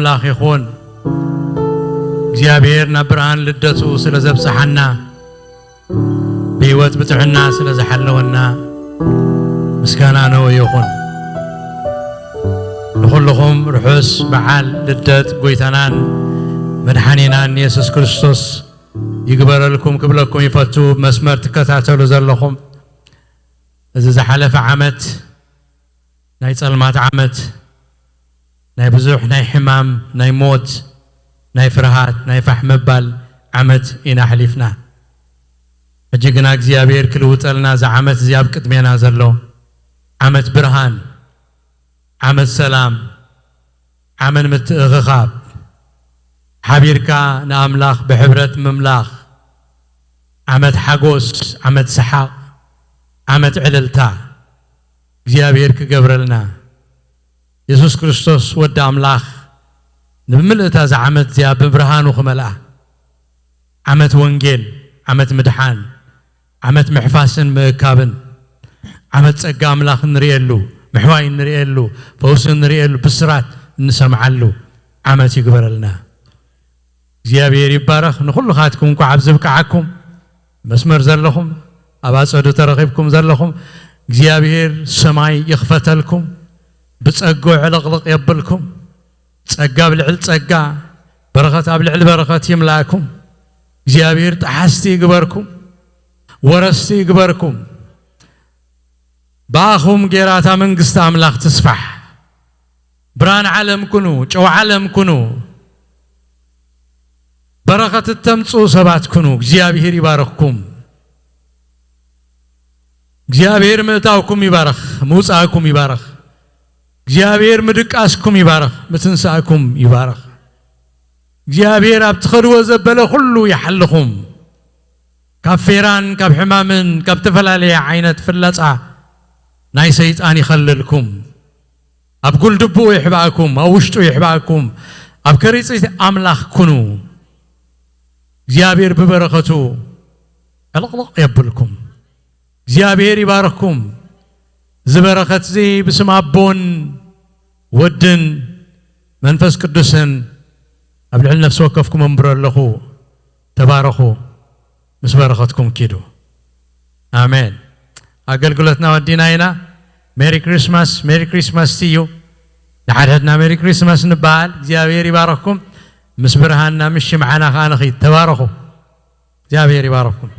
ኣምላኽ ይኹን። እግዚኣብሔር ናብ ብርሃን ልደቱ ስለ ዘብጽሓና፣ ብህይወት ብጥዕና ስለ ዝሓለወና ምስጋና ንኡ ይኹን። ንኹልኹም ርሑስ በዓል ልደት ጎይታናን መድሓኒናን የሱስ ክርስቶስ ይግበረልኩም ክብለኩም ይፈቱ። መስመር ትከታተሉ ዘለኹም፣ እዚ ዝሓለፈ ዓመት ናይ ጸልማት ዓመት፣ ናይ ብዙሕ ናይ ሕማም፣ ናይ ሞት፣ ናይ ፍርሃት፣ ናይ ፋሕ ምባል ዓመት ኢና ኣሕሊፍና። ሕጂ ግና እግዚኣብሔር ክልውጠልና፣ እዚ ዓመት እዚ ኣብ ቅድሜና ዘሎ ዓመት ብርሃን፣ ዓመት ሰላም፣ ዓመት ምትእኽኻብ፣ ሓቢርካ ንኣምላኽ ብሕብረት ምምላኽ፣ ዓመት ሓጎስ፣ ዓመት ሰሓቕ፣ ዓመት ዕልልታ እግዚኣብሔር ክገብረልና፣ የሱስ ክርስቶስ ወዲ ኣምላኽ ንምልእታ እዛ ዓመት እዚኣ ብብርሃኑ ክመልኣ፣ ዓመት ወንጌል፣ ዓመት ምድሓን፣ ዓመት ምሕፋስን ምእካብን፣ ዓመት ጸጋ ኣምላኽ እንርእየሉ፣ ምሕዋይ እንርእየሉ፣ ፈውሲ እንርእየሉ፣ ብስራት እንሰምዓሉ ዓመት ይግበረልና። እግዚኣብሔር ይባረኽ። ንኹልኻትኩም እንኳዕ ኣብዚ ብቅዓኩም፣ መስመር ዘለኹም፣ ኣብ ኣጸዱ ተረኺብኩም ዘለኹም፣ እግዚኣብሔር ሰማይ ይኽፈተልኩም፣ ብጸግኡ ዕልቕልቕ የብልኩም፣ ጸጋ ኣብ ልዕሊ ጸጋ፣ በረኸት ኣብ ልዕሊ በረኸት ይምላእኩም። እግዚኣብሔር ጠሓስቲ ይግበርኩም፣ ወረስቲ ይግበርኩም። ብኣኹም ጌራ እታ መንግስቲ ኣምላኽ ትስፋሕ። ብርሃን ዓለም ኩኑ፣ ጨው ዓለም ኩኑ፣ በረኸት እተምጽኡ ሰባት ኩኑ። እግዚኣብሔር ይባርኽኩም። እግዚኣብሔር ምእታውኩም ይባርኽ፣ ምውጻእኩም ይባርኽ። እግዚኣብሔር ምድቃስኩም ይባርኽ፣ ምትንሳእኩም ይባርኽ። እግዚኣብሔር ኣብ ትኸድዎ ዘበለ ኩሉ ይሓልኹም። ካብ ፌራን ካብ ሕማምን ካብ ዝተፈላለየ ዓይነት ፍላጻ ናይ ሰይጣን ይኸልልኩም። ኣብ ጉልድብኡ ይሕባእኩም፣ ኣብ ውሽጡ ይሕባእኩም። ኣብ ከሪጽቲ ኣምላኽ ኩኑ። እግዚኣብሔር ብበረኸቱ ዕልቕልቕ የብልኩም። እግዚኣብሔር ይባርኽኩም። እዚ በረኸት እዚ ብስም ኣቦን ወድን መንፈስ ቅዱስን ኣብ ልዕሊ ነፍሲ ወከፍኩም እምብሮ ኣለኹ። ተባረኹ። ምስ በረኸትኩም ኪዱ። ኣሜን። ኣገልግሎትና ወዲና ኢና። ሜሪ ክሪስማስ፣ ሜሪ ክሪስማስ ትዩ። ንሓድሕድና ሜሪ ክሪስማስ ንበሃል። እግዚኣብሔር ይባረኽኩም። ምስ ብርሃንና፣ ምስ ሽምዓና ከኣ ንኺድ። ተባረኹ። እግዚኣብሔር ይባረኽኩም።